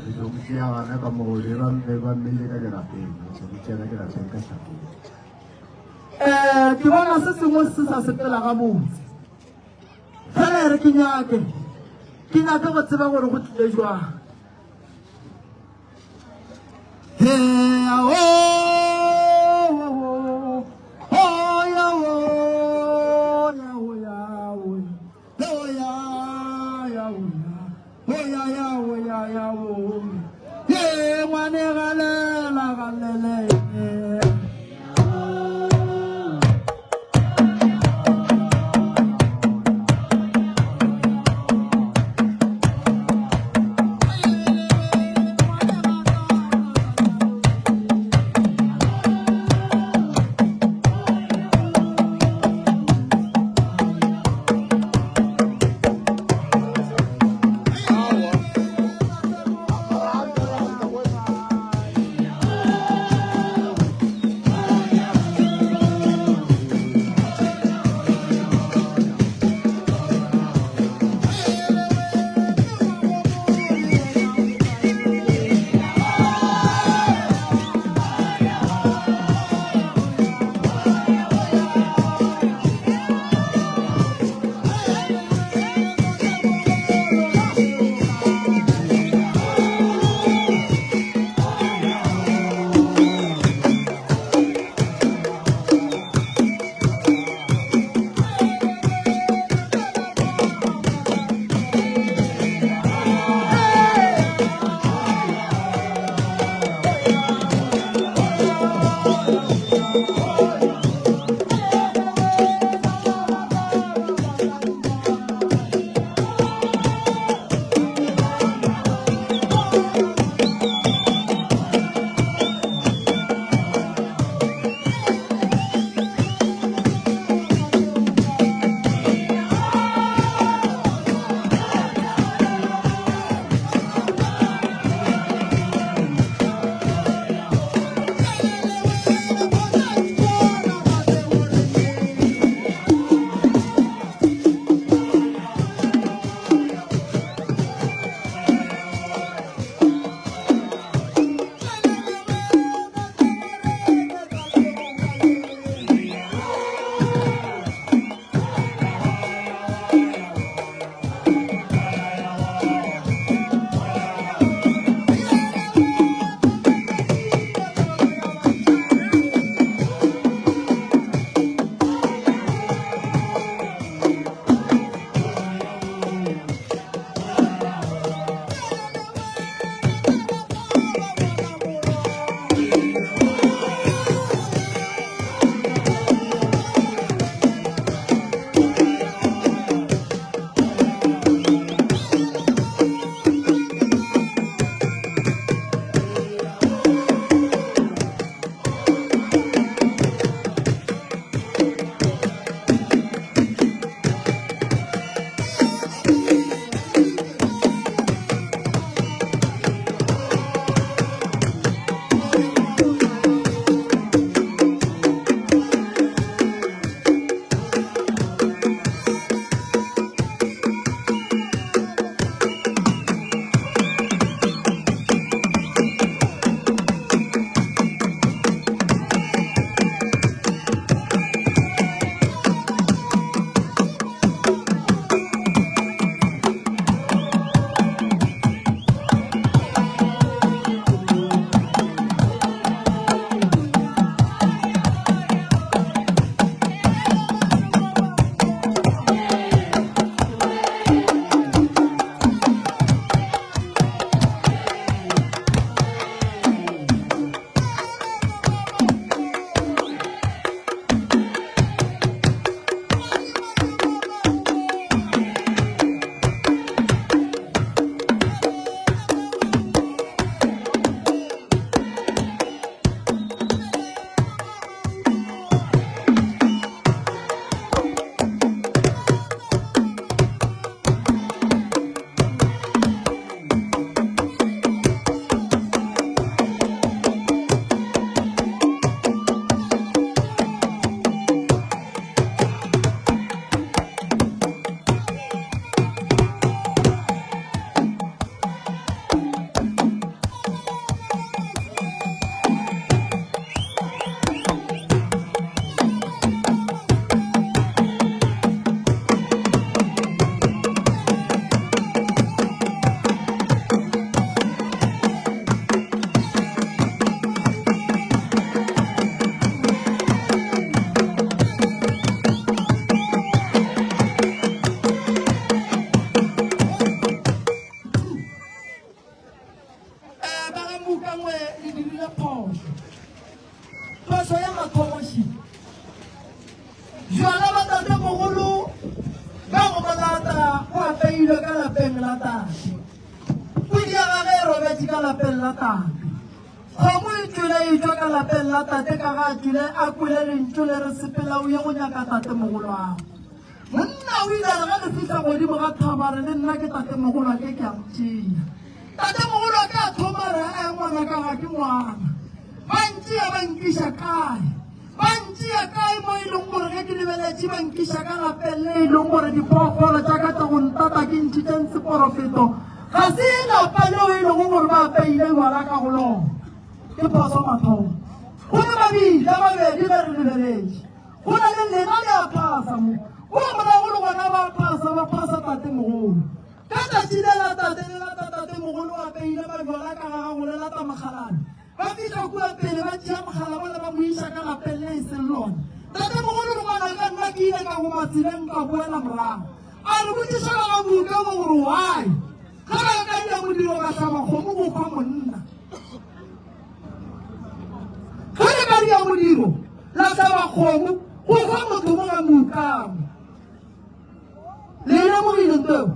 Re tlo mo tšea gana ka mo be ba be ba mmeile ka dirapeng, re tlo mo tšea ka dirapeng ka hlakong. Um ke bona se sengwe se sa sepela gabotse. Fela e re ke nyake ke nyake go tseba gore go tlile jwang. nyakilwe ka lapeng la tate. Pudi ya gage e robetše ka lapeng la tate. Kgomo e tšwele e tšwa ka lapeng la tate ka ga a tšwele a kwele lentšu le re sepela o ye go nyaka tatemogolwago. Monna o ile a re ge le fihla godimo ga thaba a re le nna ke tatemogolwake ke a mo tšea. Tatemogolwake a thoma a re ee ngwanaka ga ke ngwana. Ba ntšea ba nkiša kae? Ba ntšea kae mo e leng gore ge ke lebeletše ba nkiša ka lapeng le e leng gore diphoofolo tša ka tša go ntata ke ntšhitšeng seporofeto ga se lapa leo e lego gore ba apeile jwala ka go lona. Ke phoso mathomo. Go le babila babedi ge re lebeletše. Go na le lena le a phasa mo. Kua morago le gona ba phasa, ba phasa tatemogolo. Ka tšatši le la tate le lata tatemogolo o apeile majwala ka ga gago le lata mokgalabje. Ba fihla kua pele ba tšea mogala wola ba mo iša ka lapeng le e seng lona. Tatemogolo le ngwanaka nna ke ile ka goma tseleng ka boela morago. A re botšiša ba ga Moukamo gore why ge ba ka dira modiro ba hlaba kgomo go hwa monna. Ge le ka dira modiro la hlaba kgomo go hwa motho mo ga Moukamo. Le e lemogile nto eo?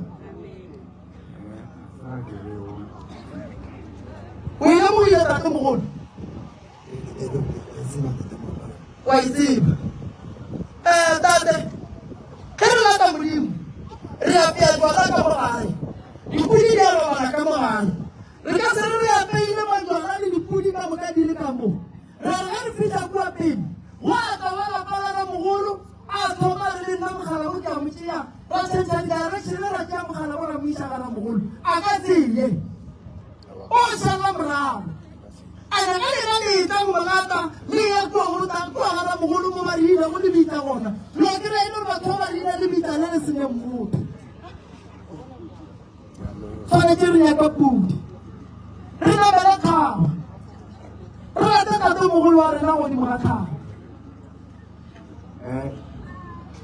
O e lemogile tatemogolo? Wa e tseba. Um tate, ge re lata Modimo, re apea jwala ka mo gae, dipudi di a robala ka mo gae. Re ka se re re apeile majwala le dipudi ka moka di le ka mo. Ra re ge re fihla kua pele, gwa tla wa lapa la ramogolo, a thoma re le nna mogala wo ke a mo tšea, ra tšhentšha di-direction ra tšea mogala wo ra mo iša ga ramogolo. A ka tseye o šala morago. Ene ge lena le etla go mo lata, le ya kua go tla kua ga ramogolo mo ba re ilego le bitla gona. Lo kry-a e le gore batho ba ba re ile le bitla le le seneng motho. Tshwanetse re nyaka pudi, re namele thaba, re rate tate mogolo wa rena godimo ga thaba. Um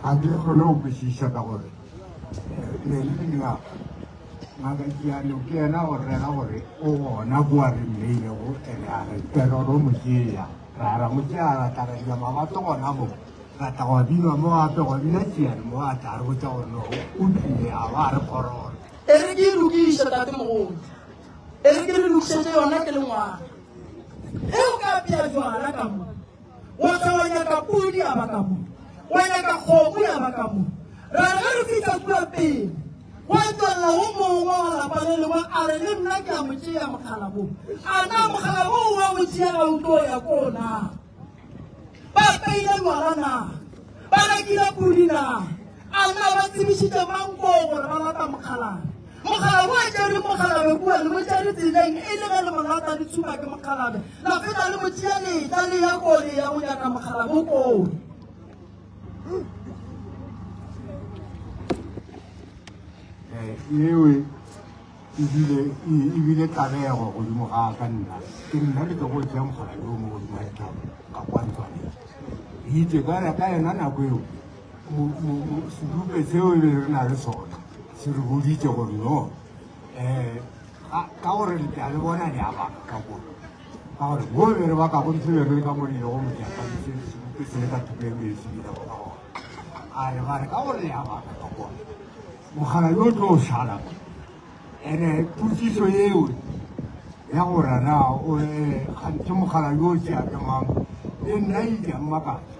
ga ke kgone go kwešiša ka gore eh, ne le dingaka ngaka Kiano ke yena go rera gore o gona kua re mmeilego ene a re teroro mo tšea ra ra mo tšea ra tla ra dira mabato gona mo Ra tla gwa binwa mo gape, gwa bina tšiane mo, a tla a re botša gore no, o tlile, a ba a re korona. E re ke e lokiše, tatemogolo. E re ke le lokišetše yona ke le ngwana. Ge o ka apea jwala ka mo, wa tla wa nyaka pudi ya ba ka mo, wa nyaka kgomo ya ba ka mo. Ra re ge re fihla kua pele, gwa tšwelela wo mongwe wa lapa le lengwe a re le nna ke a mo tšea mogala wo. A na mogala wo wa mo tšea ga o tlo ya koo na? Ba apeile ngwala na? Ba rekile pudi na? A na ba tsebišitše mang koo gore ba lata mokgalabe? Mokgalabe o a tšere mokgalabe kua le mo tšere tseleng e le ge le mo lata le tshuba ke mokgalabe la feta le mo tšea letla le ya koo le ya go nyaka mokgalabe o koo. Eh, ewe Ebile, e, ebile tlabego godimo ga ka nna. Ke nna ke tlogo tšea mogala yo mo godimo ga dithaba ka kwa ntlwaneng. Itse ka re ka yona nako eo, sedupe seo e be re na le sona se re boditše gore no um ka gore ke a le bona le a baka ka kwa ka gore mo be re baka go ntse be re le ka mo le ilego mojakane sedupe se le ka thoko e be se bilego ka gona a re ba re ka gore le a baka ka kwa Mogala yo tlo šala mo. Ene potšišo yeo ya gore na o eh, kganthe mogala yo tšea ke mang le nna e ke mmakatša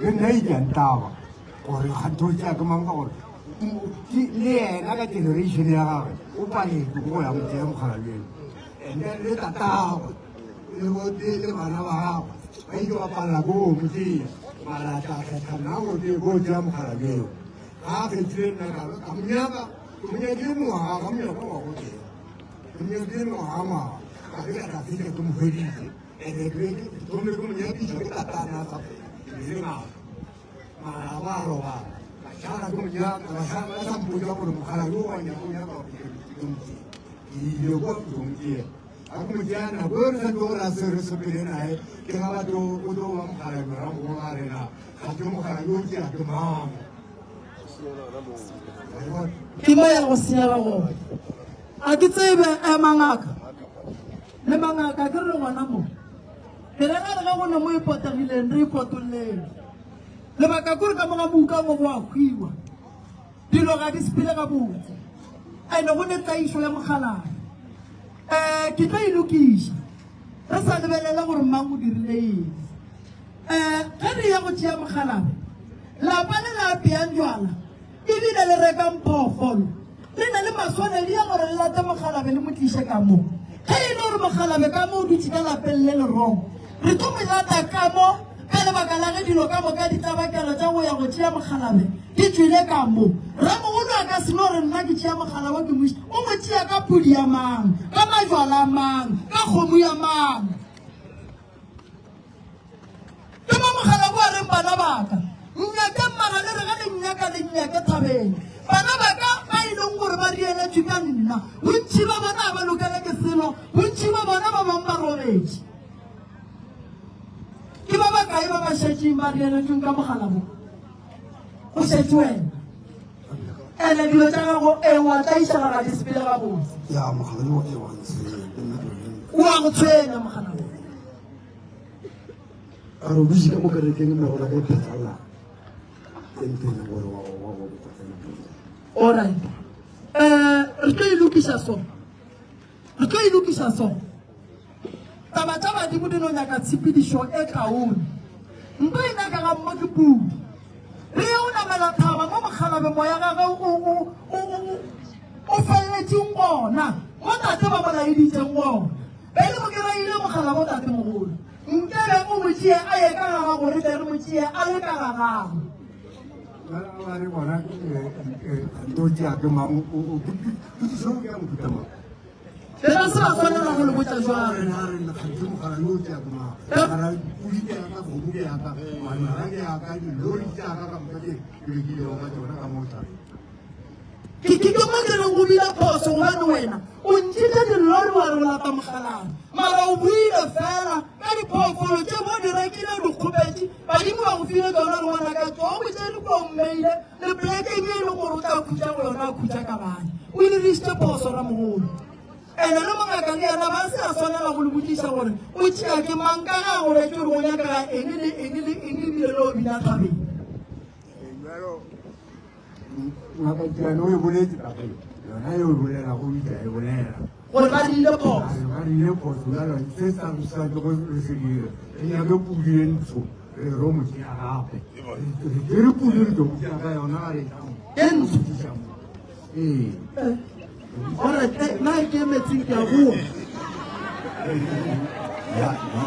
le nna e ke ntaba gore kganthe o tšea ke mang ka gore le yena ka generation ya gagwe o paletswe ke go ya go tšea mogala leno and le tatagwe le bote le bana ba gagwe ba ile ba palela ko go mo tšea mara a tla kgetha nna gore ke ko tšea mogala leo Ga a kgethile nna ka ka mo nyaka, ke mo nyakile mengwaga, ka mo nyaka ngwaga o tee. Ke mo nyakile mengwaga ngwaga, ka be ka tla fihla ke mo hweditše. Ene ke be ke thomile ke mo nyakiša ke tatane a sa phela, ke be le ngaka. Mara a ba a robala, ka šala ke mo nyaka, ba šala ba sa mpotša gore mogala yo wa nyaka o nyaka gore ke mo tšee. Ke ile kwa ke tlo mo tšea. Ga ke mo tšea nako e re sa tlo gore a se re sepele nae, ke ga ba tlo o tlo ba mogala morago ga rena. Ga ke mogala yo tšea ke mang. Ke mo ya go senyega gona. A ke tsebe eh, mangaka le mangaka ke re gona mo. Ke re re ge go ne mo ipotegileng re ipotolleng. Lebaka kore ka mo ga moka mo go a hwiwa. Dilo ga di sepele gabotse. Ene go ne tlaišo ya mokgalabje. Um ke tlo e lokiša re sa lebelele gore mang o dirile eng. Um ge re ya go tšea mokgalabje, lapa le la apeang jwala ebile le rekang phoofolo, le na le maswanedi ya gore le late mokgalabje le mo tliše ka mo. Ge e le gore mokgalabje ka mo o dutše ka lapeng le lerong, re tlo mo lata ka mo ka lebaka la ge dilo ka moka ditlabakelo tša go ya go tšea mokgalabje di tšwile ka mo. Ramogolo a ka se no re nna ke tšea mokgalabje ke mo iša, o mo tšea ka pudi ya mang, ka majwala a mang, ka kgomo ya mang. Ke mo mokgalabje a reng bana ba ka, nnyakeng mara le re ge le nnyaka le nnyake thabeng. Bana ba ka ba e leng gore ba rieletšwe ka nna, bontši ba bona ga ba lokele ke selo, bontši ba bona ba bangwe ba robetše. Ke ba bakae ba ba šetšeng ba rieletšweng ka mogala bo? Go šetše wena. Ene dilo tša gago e wa tlaišega ga di sepele gabotse. Ya mogala yo e wa ntshwenya ke nna ke reng. O a go tshwenya mogala wo. A re o dutše ka mo kerekeng megola ka e phatlalla. Ke ntho e leng gore wa wa wa Alright. Eh re tlo e lokiša so. Re tlo e lokiša so. Taba tša badimo di no nyaka tshepedišo e kaone. Nto e nyakaga mo ke pudi. Re ye go namela thaba mo mokgalabe moya gage o, o, o, o, o feleletšeng gona, mo tate ba mo laeditšeng gona. Bjale mo ke reile mogala bo tatemogolo, nke be o mo tšee a ye ka ga gago, re tle re mo tšee a le ka ga gago. Bjale ba re bona, nto tšea ke mang, o, o, potšišo ke ya mohuta mang? Le ga se ba swanela go le botša jwalo. Rena re nna kganthe mogala yo tšea ke mang? Mara pudi ke ya ka, kgomo ke ya ka, manyora ke ya ka, dilori tša ka ka moka tše ke rekilego ka tšona ka mo thabeng. Ke ke ke mo ke reng go bile phoso gobane wena o ntšhitše dilori wa re o lata mogalana mara o buile fela ka diphoofolo tše bo di rekile o di kgopetše badimo ba go file tšona re ngwana ka tšo o tšere kua o mmeile le polekeng e leng gore o tla khutša go yona a khutša ka bane o dirišitše phoso ramogolo ene le mongaka le yena ba se a swanela go le botšiša gore o tšea ke mang ka ga go laetše gore go nyakega eng le eng le eng ebile le o bina thabeng Ngaka Tšeane o e boletše taba e yona e o e bolelago o ile a e bolela gore ba dirile phoso ba dirile phoso jalo se sa sa ke go re se dira re nyake pudi e ntsho re ro mo tšea gape re tšere pudi re tlo mo tšea ka yona ga re tla mo e ntsho tliša mo ee gore nna ke metsing ke a boa ya no.